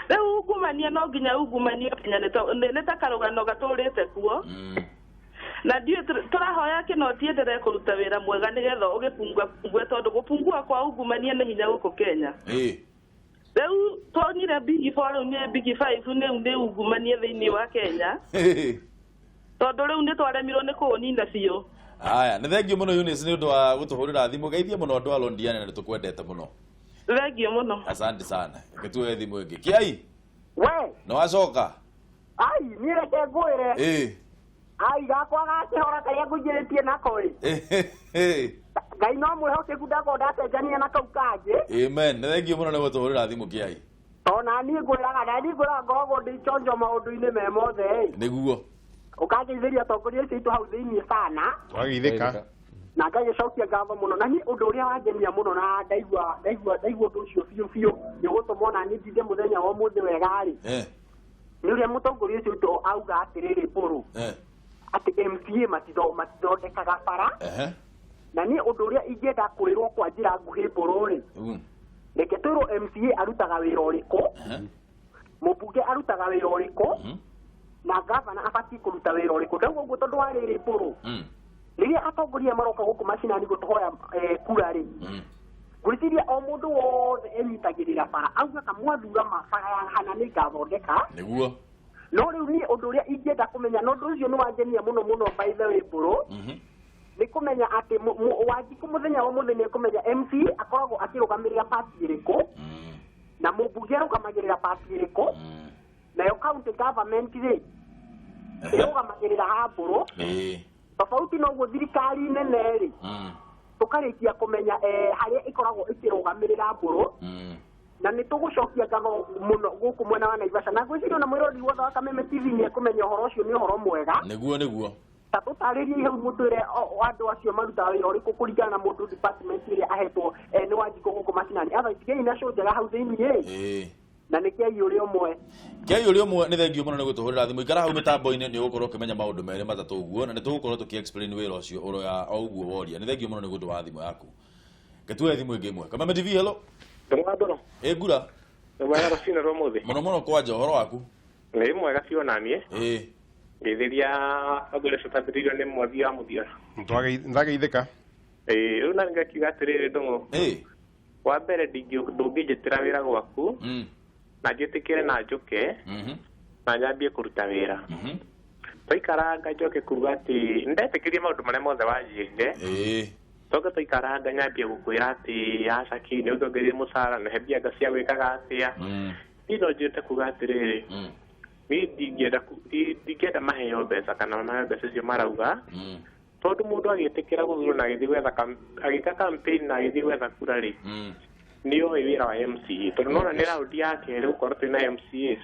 Rĩu ungumania no nginya ungumania Kenya nĩ ta karũgano gatũrĩte kuo, na ndiũĩ tũrahoya kĩnoti endelee kũruta wĩra mwega nĩgetha ũgĩpungua pungue, tondũ gũpungua kwa ungumania nĩ hinya gũkũ Kenya. Rĩu twonire big four, rĩu nĩ big five, rĩu nĩ ungumania thĩinĩ wa Kenya, tondũ rĩu nĩ twaremirwo nĩ kũũnina biũ. Aya, nĩ thengiũ mũno Eunice nĩ ũndũ wa gũtũhũrĩra thimũ. Geithie mũno andũ a Londiani na nĩ tũkwendete mũno. Thengiũ mũno. Asante sana. Reke tuoye thimũ ĩngĩ. Kiai. We. Nĩ wacoka? Ai, niĩ reke ngwĩre. Ai, gakwa gakĩhora karĩa ngũingĩrĩtie nako rĩ, Ngai no mwĩhokeku, ndakorwo ndacenjania na kau kangĩ. Amen. Nĩ thengiũ mũno nĩ gũtũhũrĩra thimũ, Kiai. Tondũ na niĩ ngwĩraga, na niĩ ngwĩraga ngoragwo ndĩ chonjo maũndũ-inĩ me mothe ĩ. Nĩguo. Ũkangeithĩria atongoria acio aitũ hau thĩiniĩ sana. Twageithĩka. Na ngagĩcokia ngatho mũno. Na niĩ ũndũ ũrĩa wangenia mũno na ndaigua ũndũ ũcio biũ biũ nĩ ũgũtũma ona niĩ ndinde mũthenya wa ũmũthĩ wega rĩ, nĩ ũrĩa mũtongoria ũcio witũ auga atĩrĩrĩ, Mbũrũ, atĩ MCA matithondekaga bara. Na niĩ ũndũ ũrĩa ingĩenda kwĩrwo kwa njĩra nguhĩ, Mbũrũ rĩ, reke twĩrwo MCA arutaga wĩra ũrĩkũ, mũmbunge arutaga wĩra ũrĩkũ, na gavana abatiĩ kũruta wĩra ũrĩkũ. Ndauga ũguo tondũ wa rĩrĩ, Mbũrũ, rĩrĩa atongoria maroka gũkũ macinani gũtũhoya kura rĩ, ngwĩciria o mũndũ wothe enyitagĩrĩra bara, augaga mwathura bara ya hana nĩ ngathondeka. No rĩu niĩ ũndũ ũrĩa ingĩenda kũmenya, na ũndũ ũcio nĩ wangenia mũno mũno, by the way, Mbũrũ, nĩ kũmenya atĩ Wanjikũ mũthenya wa mũthenya nĩ kũmenya MCA akoragwo akĩrũgamĩrĩra party ĩrĩkũ, na mũmbunge arũgamagĩrĩra party ĩrĩkũ, nayo county government rĩ ĩrũgamagĩrĩra ha, Mbũrũ? Tofauti noguo thirikari nene rĩ, tũkarĩkia kũmenya harĩa ĩkoragwo ĩkĩrũgamĩrĩra, Mbũrũ. Na nĩ tũgũcokia ngatho mũno gũkũ mwena wa Naivasha. Na ngwĩciria ona mwĩrori wothe wa Kameme TV nĩ ekũmenya ũhoro ũcio nĩ ũhoro mwega. Nĩguo nĩguo. Ta tũtarĩrie hau mũtwĩre andũ acio marutaga wĩra ũrĩkũ kũringana na mũndũ department ĩrĩa ahetwo nĩ Wanjikũ gũkũ macinani. Otherwise tigei na show njega hau thĩiniĩ. Na nĩ kĩai ũrĩa ũmwe. Kĩai ũrĩa ũmwe, nĩ thengio mũno nĩ gũtũhũrĩra thimũ. Ikara hau mĩtambo-inĩ, nĩ ũgũkorwo ũkĩmenya maũndũ merĩ matatũ ũguo, na nĩ tũgũkorwo tũkĩ explain wĩra ũcio ũrĩa o ũguo woria. Nĩ thengio mũno nĩ ũndũ wa thimũ yaku. Ngetuoe thimũ ĩngĩ ĩmwe. Kameme TV, hello. Ndũng'wa. Ĩ ngura. Nĩ mwega rũcinĩ rwa ũmũthĩ. Mũno mũno, kwanja ũhoro waku? Nĩ mwega biũ naniĩ. Ngeithĩria ũndũ ũrĩa ũtambĩrĩirio nĩ mwathi wa Mũthiora. Ndageithĩka. Ĩĩ, rĩu na ngakiuga atĩrĩrĩ, Ndũng'ũ. Wa mbere, ndũngĩnjĩtĩra wĩra gwaku na njĩtĩkĩre na njũke na nyambie kũruta wĩra. Twaikaranga njoke kuga atĩ ndetĩkĩrie maũndũ marĩa mothe wanjĩrire. Toke twaikaranga nyambie gũkwĩra atĩ aca kĩ nĩ ũngĩongereire mũcara na he mbia cia gwĩkaga atĩa. Niĩ no njĩte kuga atĩrĩrĩ, niĩ ndingĩenda maheo mbeca kana maheo mbeca icio marauga, tondũ mũndũ agĩtĩkĩra gũthurwo na agĩthiĩ gwetha agĩka campaign na agĩthiĩ gwetha kura rĩ, nĩ oĩ wĩra wa MCA, tondũ nona nĩ raundi ya kerĩ gũkorwo twĩna MCAs.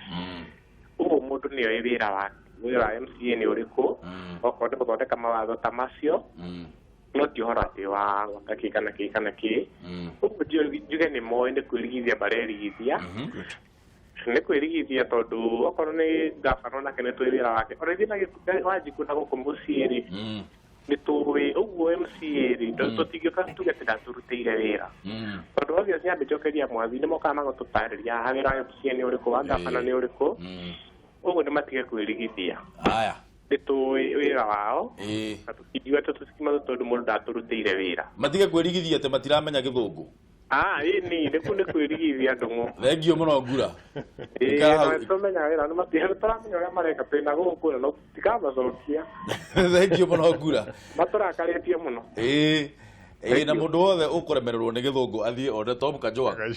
Ũguo mũndũ nĩ oĩ wĩra wa MCA nĩ ũrĩkũ, okorwo nĩ gũthondeka mawatho ta macio, no ti ũhoro atĩ wa gwaka kĩ kana kĩ kana kĩ. Ũguo njuge nĩ moĩ nĩ kwĩrigithia marerigithia, nĩ kwĩrigithia, tondũ okorwo nĩ gabana onake nĩ tũĩ wĩra wake, ona ithuĩ na Wanjikũ na gũkũ mũciĩ rĩ, nĩ tũĩ ũguo. MCA rĩ, tũtingĩũka tuge atĩ ndatũrutĩire wĩra, tondũ obvious nyambe njokeria mwathi nĩ mokaga magũtũtarĩria haha wĩra wa MCA nĩ ũrĩkũ, wa gabana nĩ ũrĩkũ. Ũguo nĩ matige kwĩrigithia. Aya. Nĩ tũĩ wĩra wao na tũtingiuga atĩ tũtikima tondũ mũndũ ndatũrutĩire wĩra. Matige kwĩrigithia atĩ matiramenya gĩthũngũ. Ah, ĩni nĩ kũ nĩ kwĩrigithia, Ndũng'ũ. Thengio mũno, ngura. Ĩĩ. Ikara hau. Na tũmenyaga wĩra nĩ tũramenya ũrĩa mareka twĩna gũkũ na no tikamacokia. Thengio mũno, ngura. Matũrakarĩtie mũno. Ĩĩ, na mũndũ wothe ũkũremererwo nĩ gĩthũngũ athiĩ one Tom Kajwang.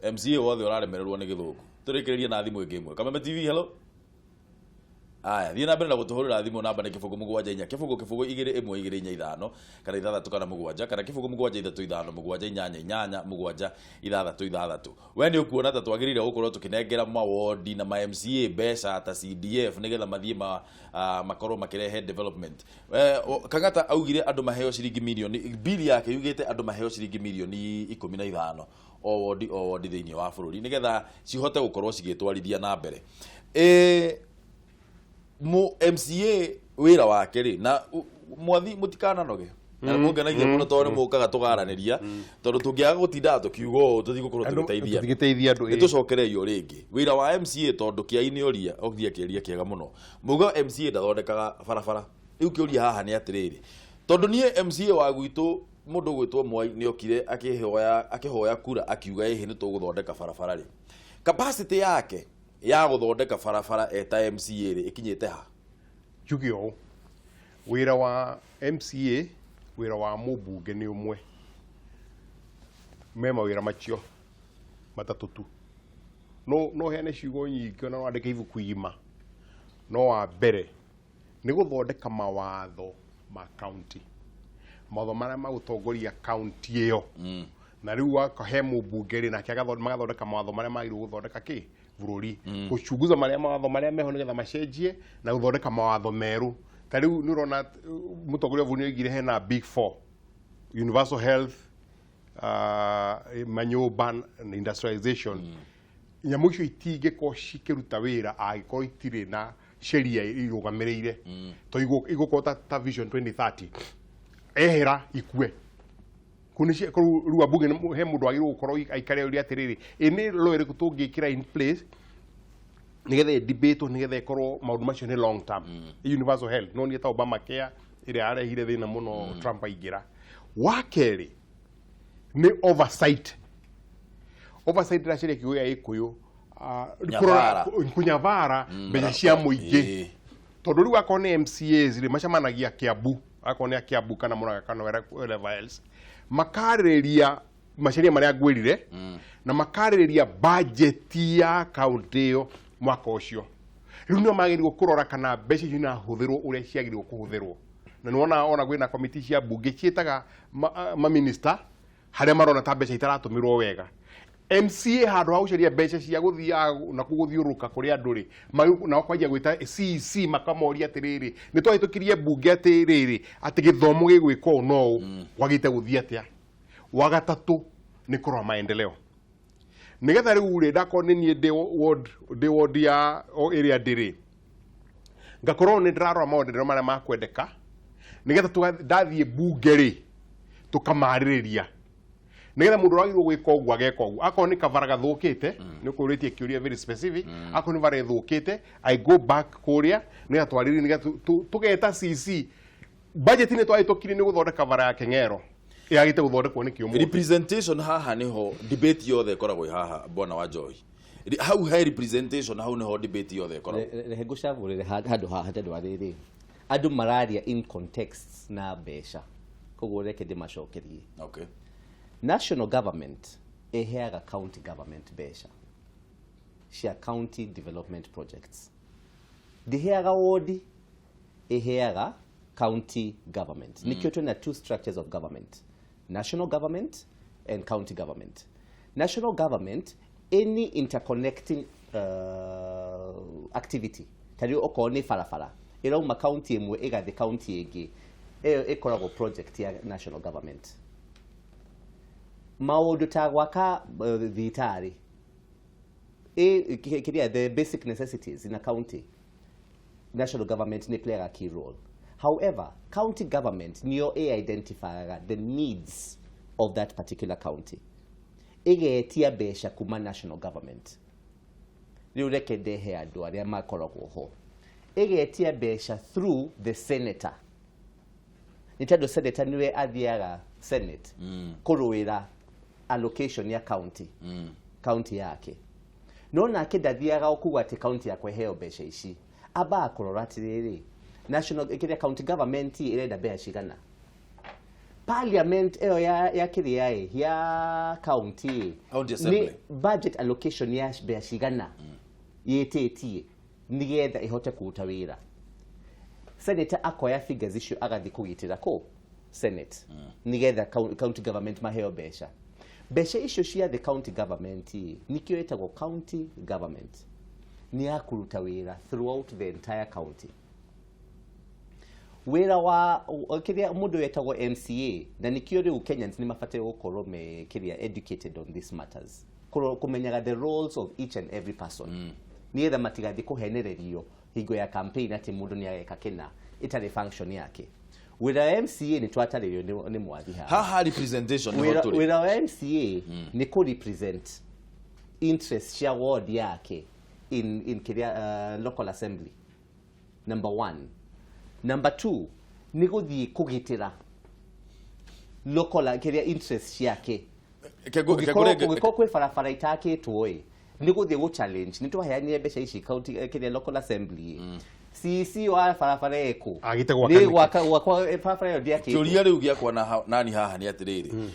MCA wothe ũraremererwo nĩ gĩthũngũ. Tũrĩkĩrĩrie na thimũ ĩngĩ ĩmwe. Kameme TV, hello. Aya, thiĩ na mbere na gũtũhũrĩra thimũ, namba nĩ 074 0 0 2 1 2 4 5 kana 6 kana 7 kana 0 7 3 5 7 8 8 7 6 6. We nĩ ũkuona ta twagĩrĩire gũkorwo tũkĩnengera mawodi na ma MCA mbeca ta CDF nĩgetha mathiĩ makorwo makĩrehe development? Kang'ata augire andũ maheo ciringi mirioni, bili yake yugĩte andũ maheo ciringi mirioni 15 o wodi o wodi thĩinĩ wa bũrũri nĩgetha cihote gũkorwo cigĩtwarithia na mbere. Mu MCA wĩra wake rĩ, na mwathi mũtikananoge na mũngenagia mũno tondũ nĩ mũkaga tũgaranĩria, tondũ tũngĩaga gũtindaga tũkiuga ũũ tũtigũkorwo tũgĩteithia. Tũtigĩteithia andũ, Nĩ tũcokereio rĩngĩ wĩra wa MCA, tondũ kĩai nĩ oria oria kĩũria kĩega mũno. Mauga MCA ndathondekaga barabara. Rĩu kĩũria haha nĩ atĩrĩrĩ, tondũ niĩ MCA wa gwitũ, mũndũ ũgwĩtwo Mwai, nĩ okire akĩhoya kura akiuga ĩhĩ nĩ tũgũthondeka barabara rĩ, capacity yake ya gũthondeka barabara eta MCA rĩ ĩkinyĩte ha? Njuge ũũ, wĩra wa MCA, wĩra wa mũmbunge nĩ ũmwe, me mawĩra macio matatũ tu. No heane ciugo nyingĩ ona no wandĩke ibuku igima, no wa mbere nĩ gũthondeka mawatho ma county, mawatho marĩa magũtongoria county ĩyo. Na rĩu wakahe mũmbunge rĩ, nake magathondeka mawatho marĩa magĩrĩirwo gũthondeka kĩ bũrũri, gũchunguza marĩa mawatho marĩa meho nĩgetha macenjie na gũthondeka mawatho merũ. Ta rĩu nĩ ũrona mũtongoria wa bũrũri nĩ oigire hena big four: universal health, manyũmba na industrialization. Nyamũ icio itingĩkorwo cikĩruta wĩra angĩkorwo itirĩ na sheria irũgamĩrĩire, to igũkorwo ta Vision 2030 ehera ikue. Kũu kũu rĩu ambunge he mũndũ wagĩrĩirwo gũkorwo aikare ũria atĩrĩrĩ, ĩ nĩ law ĩrĩkũ tũngĩkĩra in place nĩgetha ĩdebatwo, nĩgetha ĩkorwo maũndũ macio nĩ long term. Universal health no nĩ ta Obamacare ĩrĩa yarehire thĩna mũno Trump aingĩra. Wa kerĩ nĩ oversight. Oversight ĩracaria kiugo gĩa Gĩkũyũ, Nyabara. Kũnyabara mbeca cia mũingĩ, tondũ rĩu akorwo nĩ MCAs rĩ, macemanagia Kiambu, akorwo nĩ a Kiambu kana Murang'a kana wherever else, makarĩrĩria maceria marĩa ngwĩrire na makarĩrĩria budget ya kaunti ĩyo mwaka ũcio. Rĩu nĩo magĩrĩirwo kũrora kana mbeca icio inahũthĩrwo ũrĩa ciagĩrĩirwo kũhũthĩrwo. Na nĩwona ona kwĩna komiti cia mbunge ciĩtaga maminista harĩa marona ta mbeca itaratũmĩrwo wega. MCA handũ ha gũcaria mbeca cia gũthiaga na gũthiũrũrũka kũrĩ andũ rĩ, nao kwanjia gwĩta CEC makamoria atĩrĩrĩ, nĩ twahĩtũkirie mbunge atĩrĩrĩ, atĩ gĩthomo gĩgwĩkwo ũũ na ũũ, kwagĩte gũthiĩ atĩa. Wa gatatũ nĩ kũrora maendeleo, nĩgetha rĩu rĩ, ndakorwo nĩ niĩ ndĩ ward ya o ĩrĩa ndĩrĩ, ngakorwo nĩ ndĩrarora maendeleo marĩa makwendeka, nĩgetha ndathiĩ mbunge rĩ, tũkamarĩrĩria, nĩgetha mũndũ ũragĩrĩirwo gwĩka ũguo ageka ũguo. Akorwo nĩ kabara gathũkĩte, nĩ ũkũrĩtie kĩũria very specific, akorwo nĩ bara ĩthũkĩte, I go back kũrĩa nĩgetha twarĩrĩrie, nĩgetha tũgeta CC budget nĩ twahĩtũkirie nĩ gũthondeka bara ya Keng'ero, yagĩte gũthondekwo nĩ kĩũmũthĩ. Representation haha niho debate yothe ĩkoragwo ĩ haha, bwana wa Joy. Hau he representation, hau niho debate yothe ĩkoragwo. Rehe ngũcagũrĩre handũ haha tondũ wa rĩrĩ, andũ mararia in context na mbeca, koguo reke ndĩmacokerie. National government ĩheaga county government mbeca cia county development projects, ndĩheaga ward, ĩheaga county government. Nikĩo twĩna two structures of government, national government and county government. National government, any interconnecting activity, ta rĩu okorwo nĩ barabara ĩrauma county ĩmwe ĩgathiĩ county ĩngĩ, ĩyo ĩkoragwo project ya national government. Maũndũ ta gwaka thibitarĩ, kĩrĩa the basic necessities in a county, national government nĩ play a key role. However, county government nĩyo ĩ-identifyaga the needs of that particular county, ĩgetia mbeca kuma national government. Rĩu reke ndehe andũ arĩa makoragwo ho, ĩgetia mbeca through the senator, nĩ tondũ senator nĩwe athiaga senate kũrũĩra allocation ya county, county yake. No nake ndathiaga o kuga atĩ county yakwa ĩheo mbeca ici, ambaga kũrora atĩrĩrĩ, national kĩrĩa county government ĩrenda mbeca cigana, parliament ĩyo ya kĩrĩa ĩ ya county County nĩ assembly. Budget allocation ya mbeca cigana yĩtĩtie nĩgetha ĩhote kũruta wĩra. Senator akoya figures icio agathiĩ kũgitĩra kũ senate, nĩgetha county government maheo mbeca. Mbeca icio cia the county government ĩ, nĩkĩo ĩtagwo county government, nĩ ya kũruta wĩra throughout the entire county. Wĩra wa kĩrĩa mũndũ wetagwo MCA, na nĩkĩo rĩu Kenyans nĩ mabataire gũkorwo me kĩrĩa educated on these matters, kũmenyaga the roles of each and every person, nĩgetha matigathiĩ kũhenererio hingo ya campaign atĩ mũndũ nĩ ageka kĩna ĩtarĩ function yake. Wĩra wa MCA nĩ twatarĩrio nĩ mwathi haha. Haha representation niho tũrĩ. Wĩra wa MCA nĩ kũ represent interest cia ward yake in kĩrĩa local assembly, number one. Number two, nĩ gũthiĩ kũgitĩra local kĩrĩa interest ciake. Kũngĩkorwo kwĩ barabara itakĩtwo ĩ, nĩ gũthiĩ gũ challenge, nĩ twaheanire mbeca ici county kĩrĩa local assembly ĩ, CEC wa barabara ĩkũ? Agĩte gwaka Nĩ nĩkĩ? gwakwa barabara ĩyo ndĩakĩtwo. Kĩũria rĩu gĩakwa na nani haha nĩ atĩrĩrĩ,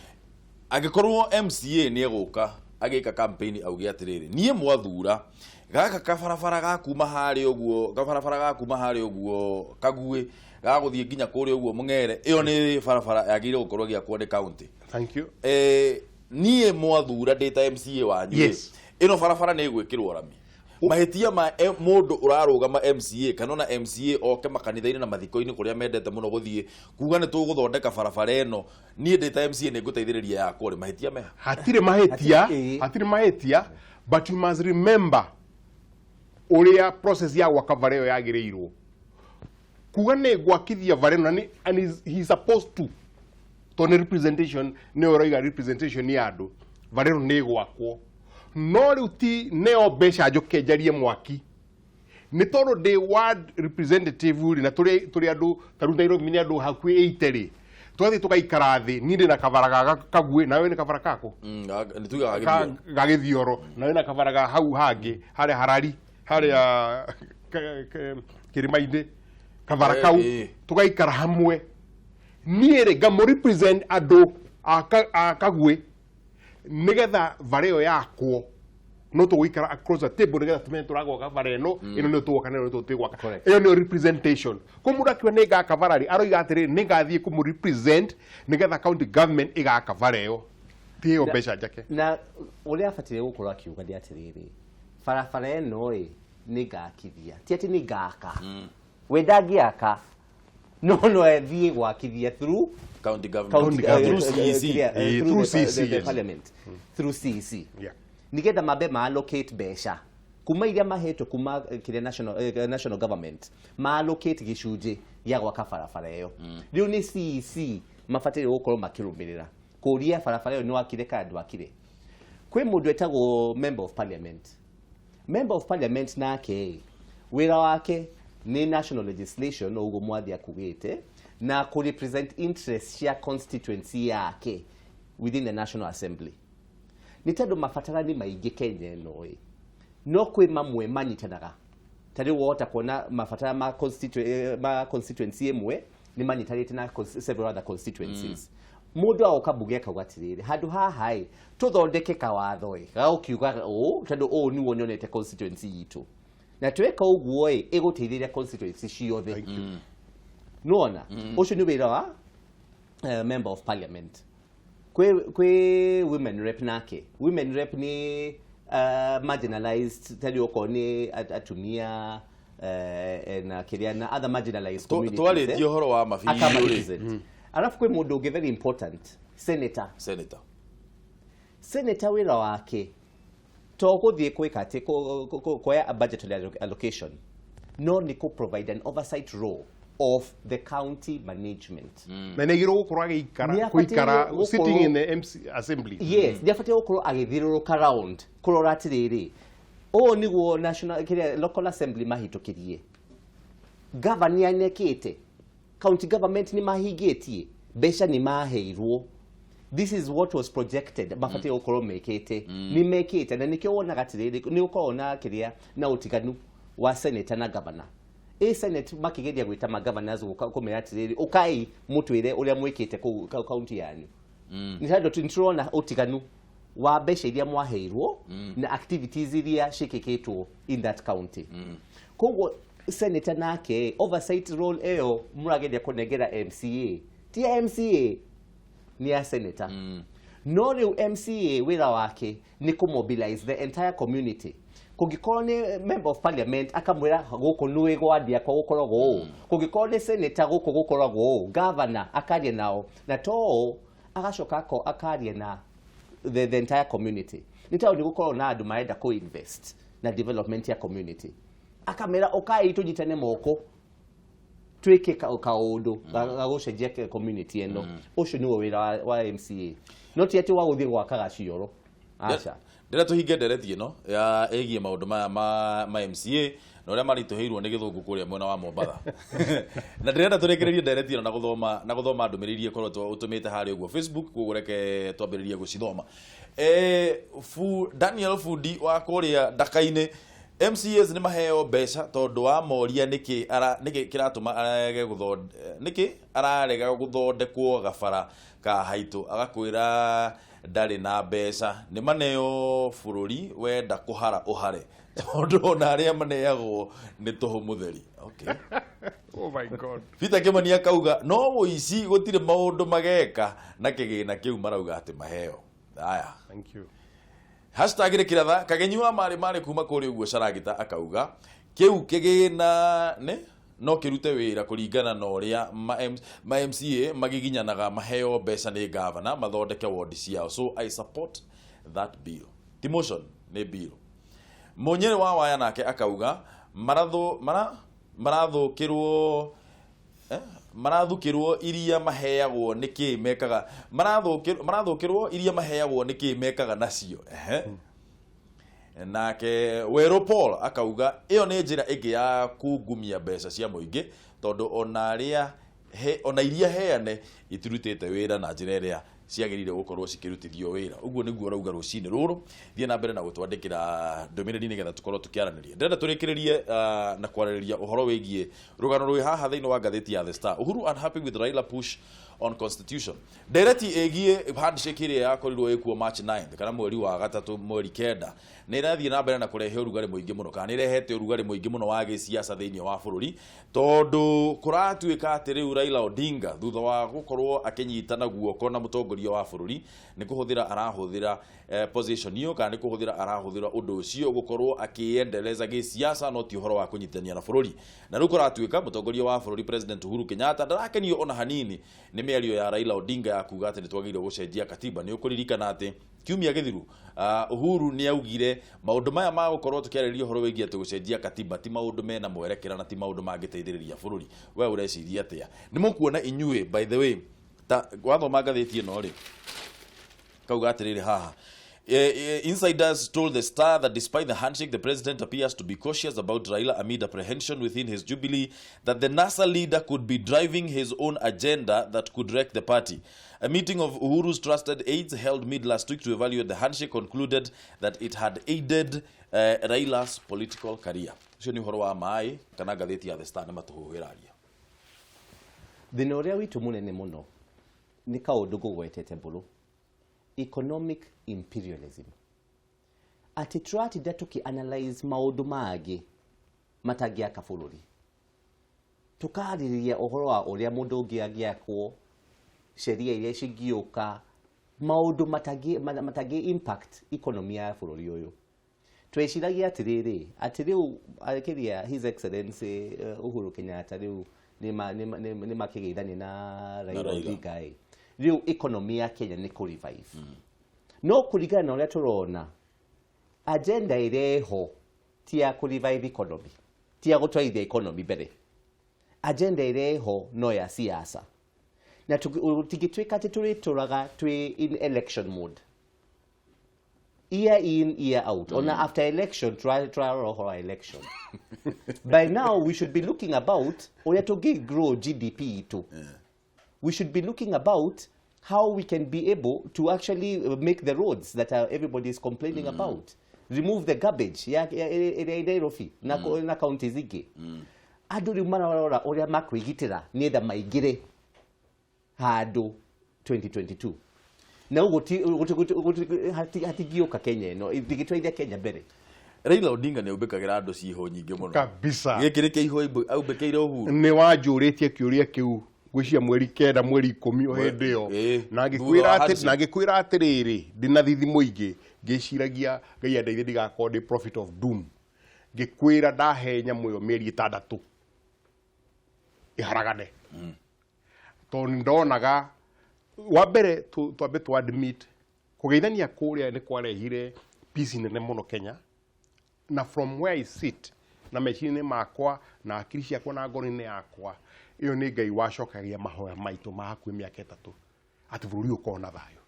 angĩkorwo MCA nĩ egũka agĩka campaign auge atĩrĩrĩ, niĩ mwathura gaka kabarabara ga kuma harĩa ũguo, kabarabara ga kuma harĩa ũguo Kaguĩ gagũthiĩ nginya kũrĩa ũguo Mũng'ere, ĩyo nĩ barabara yagĩrĩire gũkorwo ĩgĩakwo nĩ county. Thank you. Niĩ mwathura ndĩ ta MCA wanyu rĩ, ĩno barabara nĩ ĩgwĩkĩrwo rami. Mahĩtia ma mũndũ ũrarũgama MCA kana ona MCA oke makanitha-inĩ na mathiko-inĩ kũrĩa mendete mũno gũthiĩ kuga nĩ tũgũthondeka barabara ĩno, niĩ ndĩ ta MCA nĩ ngũteithĩrĩria yakwo rĩ, mahĩtia meha? Hatirĩ mahĩtia. Hatirĩ mahĩtia, but you must remember ũrĩa process ya gwaka bara ĩyo yagĩrĩirwo kuga nĩ gwakithia bara ĩno, na and he's supposed to, tondũ nĩ representation, nĩ ũroiga representation ya andũ, bara ĩno nĩ ĩgwakwo, no rĩu ti neo mbeca njũke njarie mwaki, nĩ tondũ ndĩ ward representative rĩ, na tũrĩ andũ ta rĩu Nairobi nĩ andũ hakuhĩ 80 rĩ, tũgathiĩ tũgaikara thĩ, niĩ ndĩ na kabara ga Kaguĩ, nawe wĩna kabara kako? Nĩ tugaga Gĩthioro. Ga Gĩthioro, na wĩna kabara ga hau hangĩ harĩa Harari, harĩa kĩrĩma-inĩ, kabara kau, tũgaikara hamwe, niĩ rĩ ngamũ represent andũ a Kaguĩ nĩgetha bara ĩyo yakwo, no tũgũikara across the table nĩgetha tũmenye tũragwaka bara ĩno, ĩno nĩyo tũgwaka na ĩno nĩyo tũtigwaka. Ĩyo nĩyo representation. Kwa mũndũ akiuga nĩ ngaka bara rĩ, aroiga atĩrĩrĩ, nĩ ngathiĩ kũmũ represent nĩgetha county government ĩgaka bara ĩyo. Ti mbeca njake. Na ũrĩa abatiĩ gũkorwo akiuga nĩ atĩrĩrĩ, barabara ĩno ĩ nĩ ngakithia, ti atĩ nĩ ngaka. We ndangĩaka, no ethiĩ gwakithia through county government, county through CEC, through CEC, the parliament, through CEC. Nigetha mambe ma allocate mbeca kuma iria mahetwo kuma kĩrĩa national government, ma allocate gĩcunjĩ gĩa gwaka barabara ĩyo. Rĩu nĩ CEC mabataire gũkorwo makĩrũmĩrĩra kũria barabara ĩyo nĩ wakire kana ndwakire. Kwĩ mũndũ etagwo member of parliament. Member of parliament nake wĩra wake nĩ national legislation, ũguo mwathi akugĩte, na kũ represent interest cia constituency yake within the National Assembly. Nĩ tondũ mabatarani maingĩ Kenya ĩno ĩ, no kwĩ mamwe manyitanaga. Ta rĩu wahota kuona mabatara ma constituency ĩmwe nĩ manyitanĩte na several other constituencies. Mũndũ agoka bunge akauga atĩrĩrĩ, handũ haha ĩ tũthondeke kawatho ĩ gagũkiuga ũũ, tondũ ũũ nĩguo nyonete constituency itũ, na tweka ũguo ĩ ĩgũteithĩrĩria constituency ciothe. Nĩwona ũcio nĩ wĩra wa member of parliament. Kwĩ women rep nake, women rep nĩ marginalized, ta rĩu okorwo nĩ atumia na kĩrĩa na other marginalized communities. Twarĩtie ũhoro wa mabiũ. Alafu kwĩ mũndũ ũngĩ very important, senator. Senator wĩra wake to gũthiĩ gwĩka atĩ kuoya a budgetary allocation, no nĩ kũ provide an oversight role of the county management. Na nĩ agĩrĩirwo gũkorwo agĩikara gũikara sitting in the MC assembly. Yes, nĩ abatiĩ gũkorwo agĩthiũrũrũka round kũrora atĩrĩrĩ, ũũ nĩguo national kĩrĩa local assembly mahĩtũkirie, governor nĩekĩte, county government nĩ mahingĩtie, mbeca nĩ maheirwo. This is what was projected, mabatiĩ gũkorwo mekĩte, nĩ mekĩte. Na nĩkĩo wonaga atĩrĩrĩ, nĩ ũkoragwo na kĩrĩa na ũtiganu wa senator na governor. Ĩ senate makĩgeria gwĩta ma governors kũmera atĩrĩrĩ, ũkai mũtwĩre ũrĩa mwĩkĩte kũu county yanyu. Nĩ tondũ nĩtũrona ũtiganu wa mbeca iria mwaheirwo na activities iria ciĩkĩkĩtwo in that county. Koguo senator nake oversight role ĩyo mũrageria kũnengera MCA, ti ya MCA, nĩ ya senator. No rĩu MCA wĩra wake nĩ kũ mobilize the entire community. Kũngĩkorwo nĩ member of parliament akamwĩra gũkũ nĩ gwandia kwa gũkoragwo ũũ, kũngĩkorwo nĩ senator gũkũ gũkoragwo ũũ, governor akaria nao, na to ũũ agacoka akaria na the entire community. Nĩ tondũ nĩ gũkoragwo na andũ marenda kũ invest na development ya community, akamera ũkai tũnyitane moko twĩke kaũndũ ga gũcenjia community ĩno. Ũcio nĩguo wĩra wa MCA, no ti atĩ wa gũthiĩ gwaka gacioro. Aca. Ndĩrenda tũhinge ndereti ĩno ya ĩgiĩ maũndũ maya ma MCA na ũrĩa maritũhĩirwo nĩ gĩthũngũ kũrĩa mwena wa Mombatha. Na ndĩrenda tũrĩkĩrĩrie ndereti ĩno na gũthoma ndũmĩrĩri iria ũkoretwo ũtũmĩte harĩa ũguo Facebook, koguo reke twambĩrĩrie gũcithoma. Daniel Fundi wa kũrĩa Ndaka-inĩ, MCAs nĩ maheo mbeca tondũ wa moria nĩkĩ nĩkĩ kĩratũma arege nĩkĩ ararega gũthondekwo gabara ka haitũ, agakwĩra ndarĩ na mbeca. Nĩ maneo bũrũri wenda kũhara ũhare, tondũ ona arĩa maneagwo nĩ tũhũ mũtheri. Okay. Oh my God. Peter Kimani akauga no ũici gũtirĩ maũndũ mageka na kĩgĩna kĩu marauga atĩ maheo. Aya. Thank you. Hashtag rĩ kĩratha Kagenyi wa marĩ marĩ kuma kũrĩa ũguo Caragita akauga kĩu kĩgĩna nĩ no kĩrute wĩra kũringana na ũrĩa ma MCA magiginyanaga maheo mbeca nĩ governor mathondeke ward ciao, so I support that bill. Ti motion, nĩ bill. Mũnyĩrĩ wa waya nake akauga marathũkĩrwo marathukĩrwo iria maheagwo nĩkĩ mekaga, marathũkĩrwo iria maheagwo nĩkĩ mekaga nacio. Nake Werũ Paul akauga ĩyo nĩ njĩra ĩngĩ ya kungumia mbeca cia mũingĩ, tondũ ona iria heane itirutĩte wĩra na njĩra ĩrĩa ciagĩrĩire gũkorwo cikĩrutithio wĩra. Ũguo nĩguo ũrauga rũcinĩ rũrũ. Thiĩ na mbere na gũtwandĩkĩra ndũmĩrĩri nĩgetha tũkorwo tũkĩaranĩria. Ndĩrenda tũrĩkĩrĩrie na kwarĩrĩria ũhoro wĩgiĩ rũgano rwĩ haha thĩinĩ wa ngathĩti ya The Star. Uhuru unhappy with Raila push on constitution. Ndereti ĩgiĩ handshake ĩrĩa yakorirwo ĩkuo March 9 kana mweri wa gatatũ mweri 9 nĩ ĩrathiĩ na mbere na kũrehe ũrugarĩ mũingĩ mũno, kana nĩ ĩrehete ũrugarĩ mũingĩ mũno wa gĩsiasa thĩinĩ wa bũrũri, tondũ kũratuĩka atĩ rĩu Raila Odinga thutha wa gũkorwo akĩnyitana guoko na mũtongoria Mũtongoria wa bũrũri nĩ kũhũthĩra arahũthĩra position ĩyo, kana nĩ kũhũthĩra arahũthĩra ũndũ ũcio gũkorwo akĩendeleza gĩsiasa, no ti ũhoro wa kũnyitania na bũrũri. Na rĩu kũratuĩka mũtongoria wa bũrũri, President Uhuru Kenyatta, ndarakenio ona hanini nĩ mĩario ya Raila Odinga ya kuga atĩ nĩ twagĩrĩirwo gũcenjia katiba. Nĩ ũkũririkana atĩ kiumia gĩthiru Uhuru nĩ augire maũndũ maya ma gũkorwo tũkĩarĩrĩria ũhoro wĩgiĩ atĩ gũcenjia katiba ti maũndũ mena mwerekera na ti maũndũ mangĩteithĩrĩria bũrũri. We ũreciria atĩa? Nĩ mũkuona inyuĩ, by the way, ta wathoma ngathĩti ĩno rĩ, kauga atĩrĩrĩ haha: Insiders told the Star that despite the handshake, the president appears to be cautious about Raila amid apprehension within his Jubilee that the NASA leader could be driving his own agenda that could wreck the party. A meeting of Uhuru's trusted aides held mid last week to evaluate the handshake concluded that it had aided Raila's political career. Ũcio nĩ ũhoro wa maĩ kana ngathĩti ya The Star nĩ matũhũhĩraria. Thĩna ũrĩa witũ mũnene mũno nĩ kaũndũ ngũgwetete mbũrũ, economic imperialism, atĩ tũratinda tũkĩ analyze maũndũ mangĩ matangĩaka bũrũri, tũkarĩrĩria ũhoro wa ũrĩa mũndũ ũngĩ angĩakwo, sheria iria cingĩũka, maũndũ matangĩ impact economy ya bũrũri ũyũ. Tweciragia atĩrĩrĩ, atĩ rĩu kĩrĩa His Excellency Uhuru Kenyatta rĩu nĩ makĩgeithania na Raila Raila. Odinga ĩ, rĩu economy ya Kenya nĩ kũ revive. No kũringana na ũrĩa tũrona, agenda ĩrĩa ĩho ti ya kũ revive economy, ti ya gũtwarithia economy mbere. Agenda ĩrĩa ĩho no ya siasa, na tũtingĩtuĩka atĩ tũrĩtũraga twĩ in election mode year in, year out. Ona after election tũrarora ũhoro wa election. By now we should be looking about ũrĩa tũngĩ grow GDP itũ. We should be looking about how we can be able to actually make the roads that everybody is complaining about, remove the garbage ya ĩrĩa ĩ Nairobi na counties ingĩ. Andũ rĩu mararora ũrĩa makwĩgitĩra nĩgetha maingĩre handũ 2022, na ũguo hatingĩũka Kenya ĩno ĩngĩtwarithia Kenya mbere. Raila Odinga nĩ aumbĩkagĩra andũ ciihũ nyingĩ mũno. Kabisa. Gĩkĩ nĩ kĩihũ aumbĩkĩire Uhuru. Nĩ wanjũrĩtie kĩũria kĩu gwĩcia mweri 9, mweri 10 o hĩndĩ ĩyo, na thutha ngĩkwĩra wa atĩ handshake. Na ngĩkwĩra atĩrĩrĩ, ndĩna thithi mũingĩ, ngĩciragia Ngai andeithie ndigakorwo ndĩ prophet of doom. Ngĩkwĩra ndahe nyamũ ĩyo mĩeri 6 ĩharagane, tondũ ndonaga wa mbere twambe tu admit kũgeithania kũrĩa nĩ kwarehire peace nene mũno Kenya. Na from where I sit, na meciria-inĩ makwa na akiri ciakwa na ngoro-inĩ yakwa, ĩyo nĩ Ngai wacokagia mahoya maitũ ma hakuhĩ mĩaka 3 atĩ bũrũri ũkorwo na thayũ,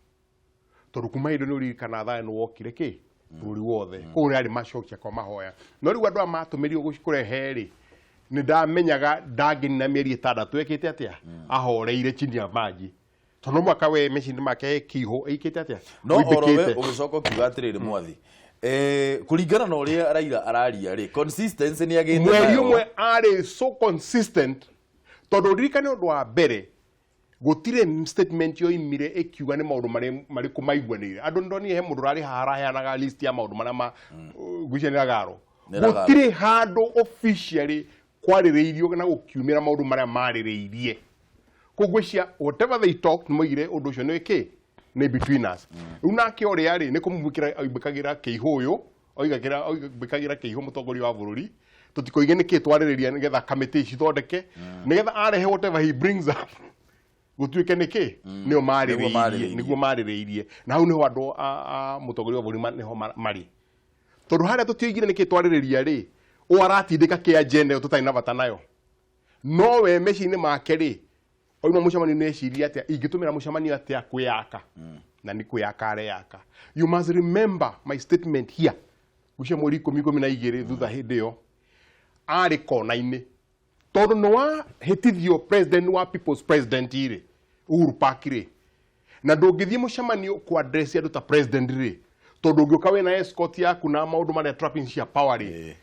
tondũ kuma hĩndĩ nĩ ũririkana thayũ nĩ wokire kĩ bũrũri wothe. Kũu yarĩ macokia kwa mahoya. No rĩu andũ aya matũmĩrirwo kũrehe rĩ, nĩ ndamenyaga ndangĩnina mĩeri 6 ekĩte atĩa ahoreire chini ya maji, tondũ no mwaka we meciria make kĩihũ ĩikĩte atĩa No orowe ũimbĩkĩte. Ũgĩcoka ũkiuga atĩrĩrĩ, mwathi, kũringana na ũrĩa Raila araria rĩ, consistency nĩ agĩte Mweri nayo. ũmwe arĩ so consistent, tondũ ririkane ũndũ wa mbere, gũtirĩ statement yoimire ĩkiuga nĩ maũndũ marĩkũ maiguanĩire. Andũ ndonire he mũndũ ũrarĩ haha araheanaga list ya maũndũ marĩa ma ngwĩciria nĩ Ragaro. Nĩ Ragaro. Gũtirĩ handũ officially kwarĩrĩirio na gũkiumĩra maũndũ marĩa marĩrĩirie. Koguo ngwĩciria whatever they talked, nĩ moigire ũndũ ũcio nĩ kĩ nĩ between us. Rĩu nake ũrĩa rĩ nĩ kũmwĩkĩra oimbĩkagĩra kĩihũ ũyũ oigagĩra oimbĩkagĩra kĩihũ mũtongoria wa bũrũri, tũtikoige nĩkĩ twarĩrĩria, nĩgetha kamĩtĩ cithondeke, nĩgetha arehe whatever he brings up gũtuĩke nĩkĩ nĩo marĩrĩirie. Marĩrĩirie. Nĩguo marĩrĩirie. Na hau nĩho andũ a mũtongoria wa bũrũri nĩho marĩ, tondũ harĩa tũtioigire nĩkĩ twarĩrĩria rĩ, ũ aratindĩka kĩ agenda ĩyo tũtarĩ na bata nayo. No we meciria-inĩ make rĩ, oima mũcemanio nĩ eciria atĩa ingĩtũmĩra mũcemanio atĩa kwĩyaka, na nĩ kwĩyaka areyaka. You must remember my statement here, gucia mweri 10, 12 thutha, hĩndĩ ĩyo arĩ kona-inĩ, tondũ nĩ wahĩtithio president wa people's president rĩ, Uhuru Park rĩ, na ndũngĩthiĩ mũcemanio ku address andũ ta president rĩ, tondũ ũngĩũka wĩna escort yaku na maũndũ marĩa trappings cia power rĩ,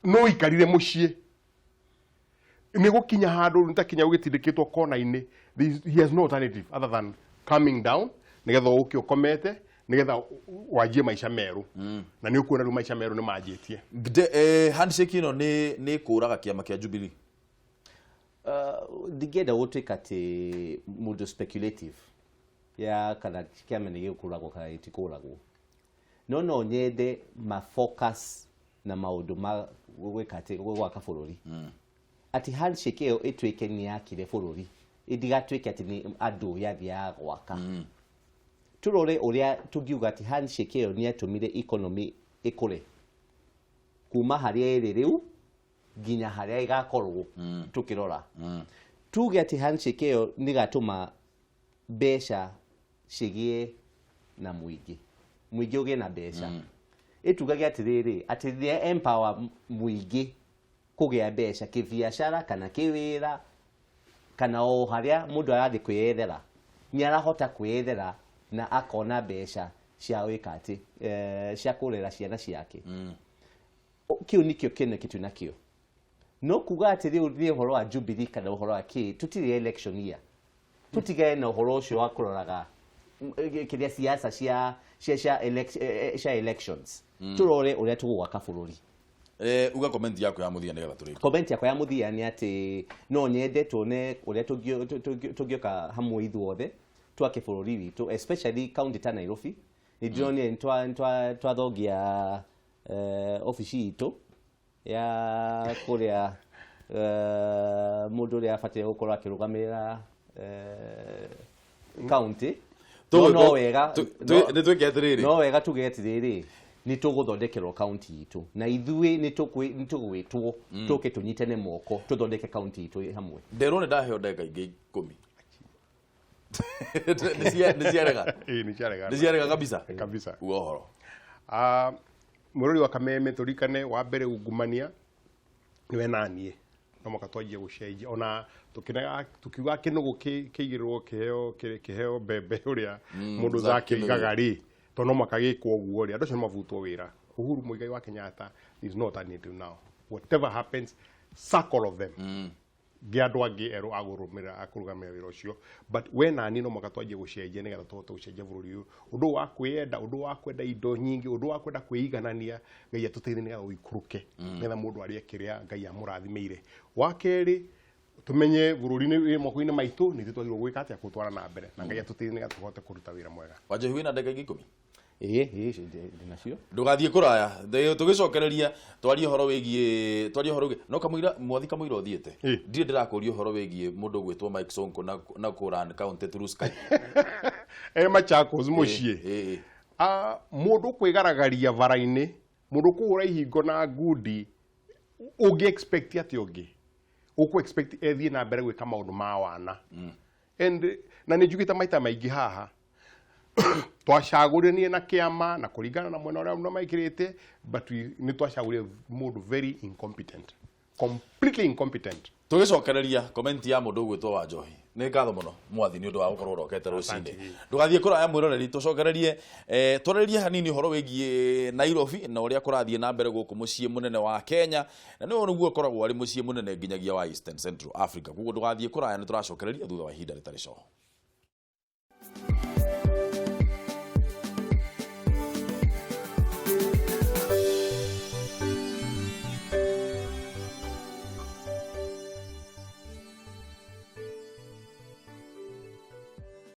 no ikarire mũciĩ nĩ gũkinya handũ nĩtakinya ũgĩtindĩkĩtwo kona-inĩ. He has no alternative other than coming down nĩgetha ũke ũkomete, nĩgetha wanjie maica merũ, na nĩ ũkuona rĩu maica merũ nĩ manjĩtie. Handshake ĩno nĩ kũraga kĩama kĩa Jubilee? Ndingĩenda gũtuĩka atĩ mũndũ speculative. Ya kana kĩama nĩ gĩkũragwo kana gĩtikũragwo, no nyende ma focus na maũndũ ma gwĩka atĩ gwaka bũrũri, atĩ handshake ĩyo ĩtuĩke nĩ yakire bũrũri, ĩndigatuĩke atĩ nĩ andũ yathiaga gwaka. Tũrore ũrĩa tũngiuga atĩ handshake ĩyo nĩ yatũmire economy ĩkũre kuma harĩa ĩrĩ rĩu nginya harĩa ĩgakorwo. Tũkĩrora, tuge atĩ handshake ĩyo nĩ ĩgatũma mbeca cigĩe na mũingĩ, mũingĩ ũgĩe na mbeca. Ĩtugage atĩrĩrĩ, atĩ rĩrĩa empower mũingĩ kũgĩa mbeca kĩbiacara kana kĩwĩra kana o harĩa mũndũ arathiĩ kwĩyethera, nĩ arahota kwĩyethera na akona mbeca cia gwĩka atĩ cia kũrera ciana ciake. Kĩu nĩkĩo kĩoneki twĩ nakĩo. No kuga atĩ rĩu nĩ ũhoro wa Jubilee kana ũhoro wa kĩ, tũtirĩ election year, tũtigane na ũhoro ũcio wa kũroraga kĩrĩa siasa cia elections. Tũrore ũrĩa tũgũgwaka bũrũri. Uga comment yaku ya mũthia nĩgetha tũrĩkie. Comment yakwa ya mũthia nĩ atĩ no nyende tuone ũrĩa tũngĩũka hamwe ithuothe twake bũrũri witũ, especially county ta Nairobi. Nĩ ndĩronire nĩ twathongia obici itũ ya kũrĩa mũndũ ũrĩa abatiĩ gũkorwo akĩrũgamĩrĩra county. No wega Nĩ twĩke atĩrĩrĩ. No wega tuge atĩrĩrĩ, nĩ tũgũthondekerwo county itũ na ithuĩ nĩ tũgwĩtwo tũke tũnyitane moko tũthondeke county itũ hamwe. Nderwo nĩ ndaheo ndagĩka ingĩ 10. Nĩ ciarega. Ĩĩ, nĩ ciarega. Nĩ ciarega kabisa. Kabisa. Uga ũhoro. Ah, mũrori wa Kameme, tũririkane wa mbere ungumania nĩwe naniĩ no mũhaka twanjie gũcenjia ona tũkĩnega tukiuga kĩnũgũ kĩigĩrĩrwo kĩheo kĩheo mbembe ũrĩa mũndũ Zack zakĩigaga rĩ, tondũ no mũhaka gĩkwo ũguo rĩ, andũ acio nĩ mabutwo wĩra. Uhuru Muigai wa Kenyatta is not alternative now. Whatever happens, sack all of them, ngĩ andũ angĩ erũ agũrũmĩrĩra akũrũgamĩrĩra wĩra ũcio. But we nani no mũhaka twanjie gũcenjia nĩgetha tũhote gũcenjia bũrũri ũyũ, ũndũ wa kwĩyenda, ũndũ wa kwenda indo nyingĩ, ũndũ wa kwenda kwĩiganania. Ngai atũteithie nĩgetha ũikũrũke, nĩgetha mũndũ arĩe kĩrĩa Ngai amũrathimĩire. Wa kerĩ, tũmenye bũrũri nĩ wĩ moko-inĩ maitũ, nĩ ithuĩ twagĩrĩirwo gwĩka atĩa kũtwara na mbere, na Ngai atũteithie nĩgetha tũhote kũruta wĩra mwega. Wanjohi, wĩna ndagĩka ingĩ 10. Ĩĩ, ndĩnacio. Ndũgathiĩ kũraya. Tũgĩcokereria twarie ũhoro wĩgiĩ no kamũira mwathi kamũira ũthiĩte. Ndirĩ ndĩrakũria ũhoro wĩgiĩ mũndũ ũgwĩtwo Mike Sonko na kũrun county through Skype. E Machakos mũciĩ. Ĩĩ. Ah, mũndũ kwĩgaragaria bara-inĩ, mũndũ kũhũra ihingo na ngundi, ũngĩ expect atĩ ũngĩ ũkũ expect ethiĩ na mbere gwĩka maũndũ ma wana? And na nĩ njugĩte maita maingĩ haha, twacagũrire niĩ na kĩama na kũringana na mwena ũrĩa andũ maikĩrĩte, but nĩ twacagũrire mũndũ very incompetent, completely incompetent. Tũgĩcokereria comment ya mũndũ ũgwĩtwo wa Njohi. Nĩ ngatho mũno mwathi nĩ ũndũ wa gũkorwo ũrokete rũcinĩ. Ndũgathiĩ kũraya, mwĩroreri, tũcokererie twarĩrĩrie hanini ũhoro wĩgiĩ Nairobi na ũrĩa kũrathiĩ na mbere gũkũ mũciĩ mũnene wa Kenya, na nĩwe nĩguo ũkoragwo arĩ mũciĩ mũnene nginyagia wa Eastern Central Africa. Koguo ndũgathiĩ kũraya, nĩ tũracokereria thutha wa ihinda rĩtarĩ coho.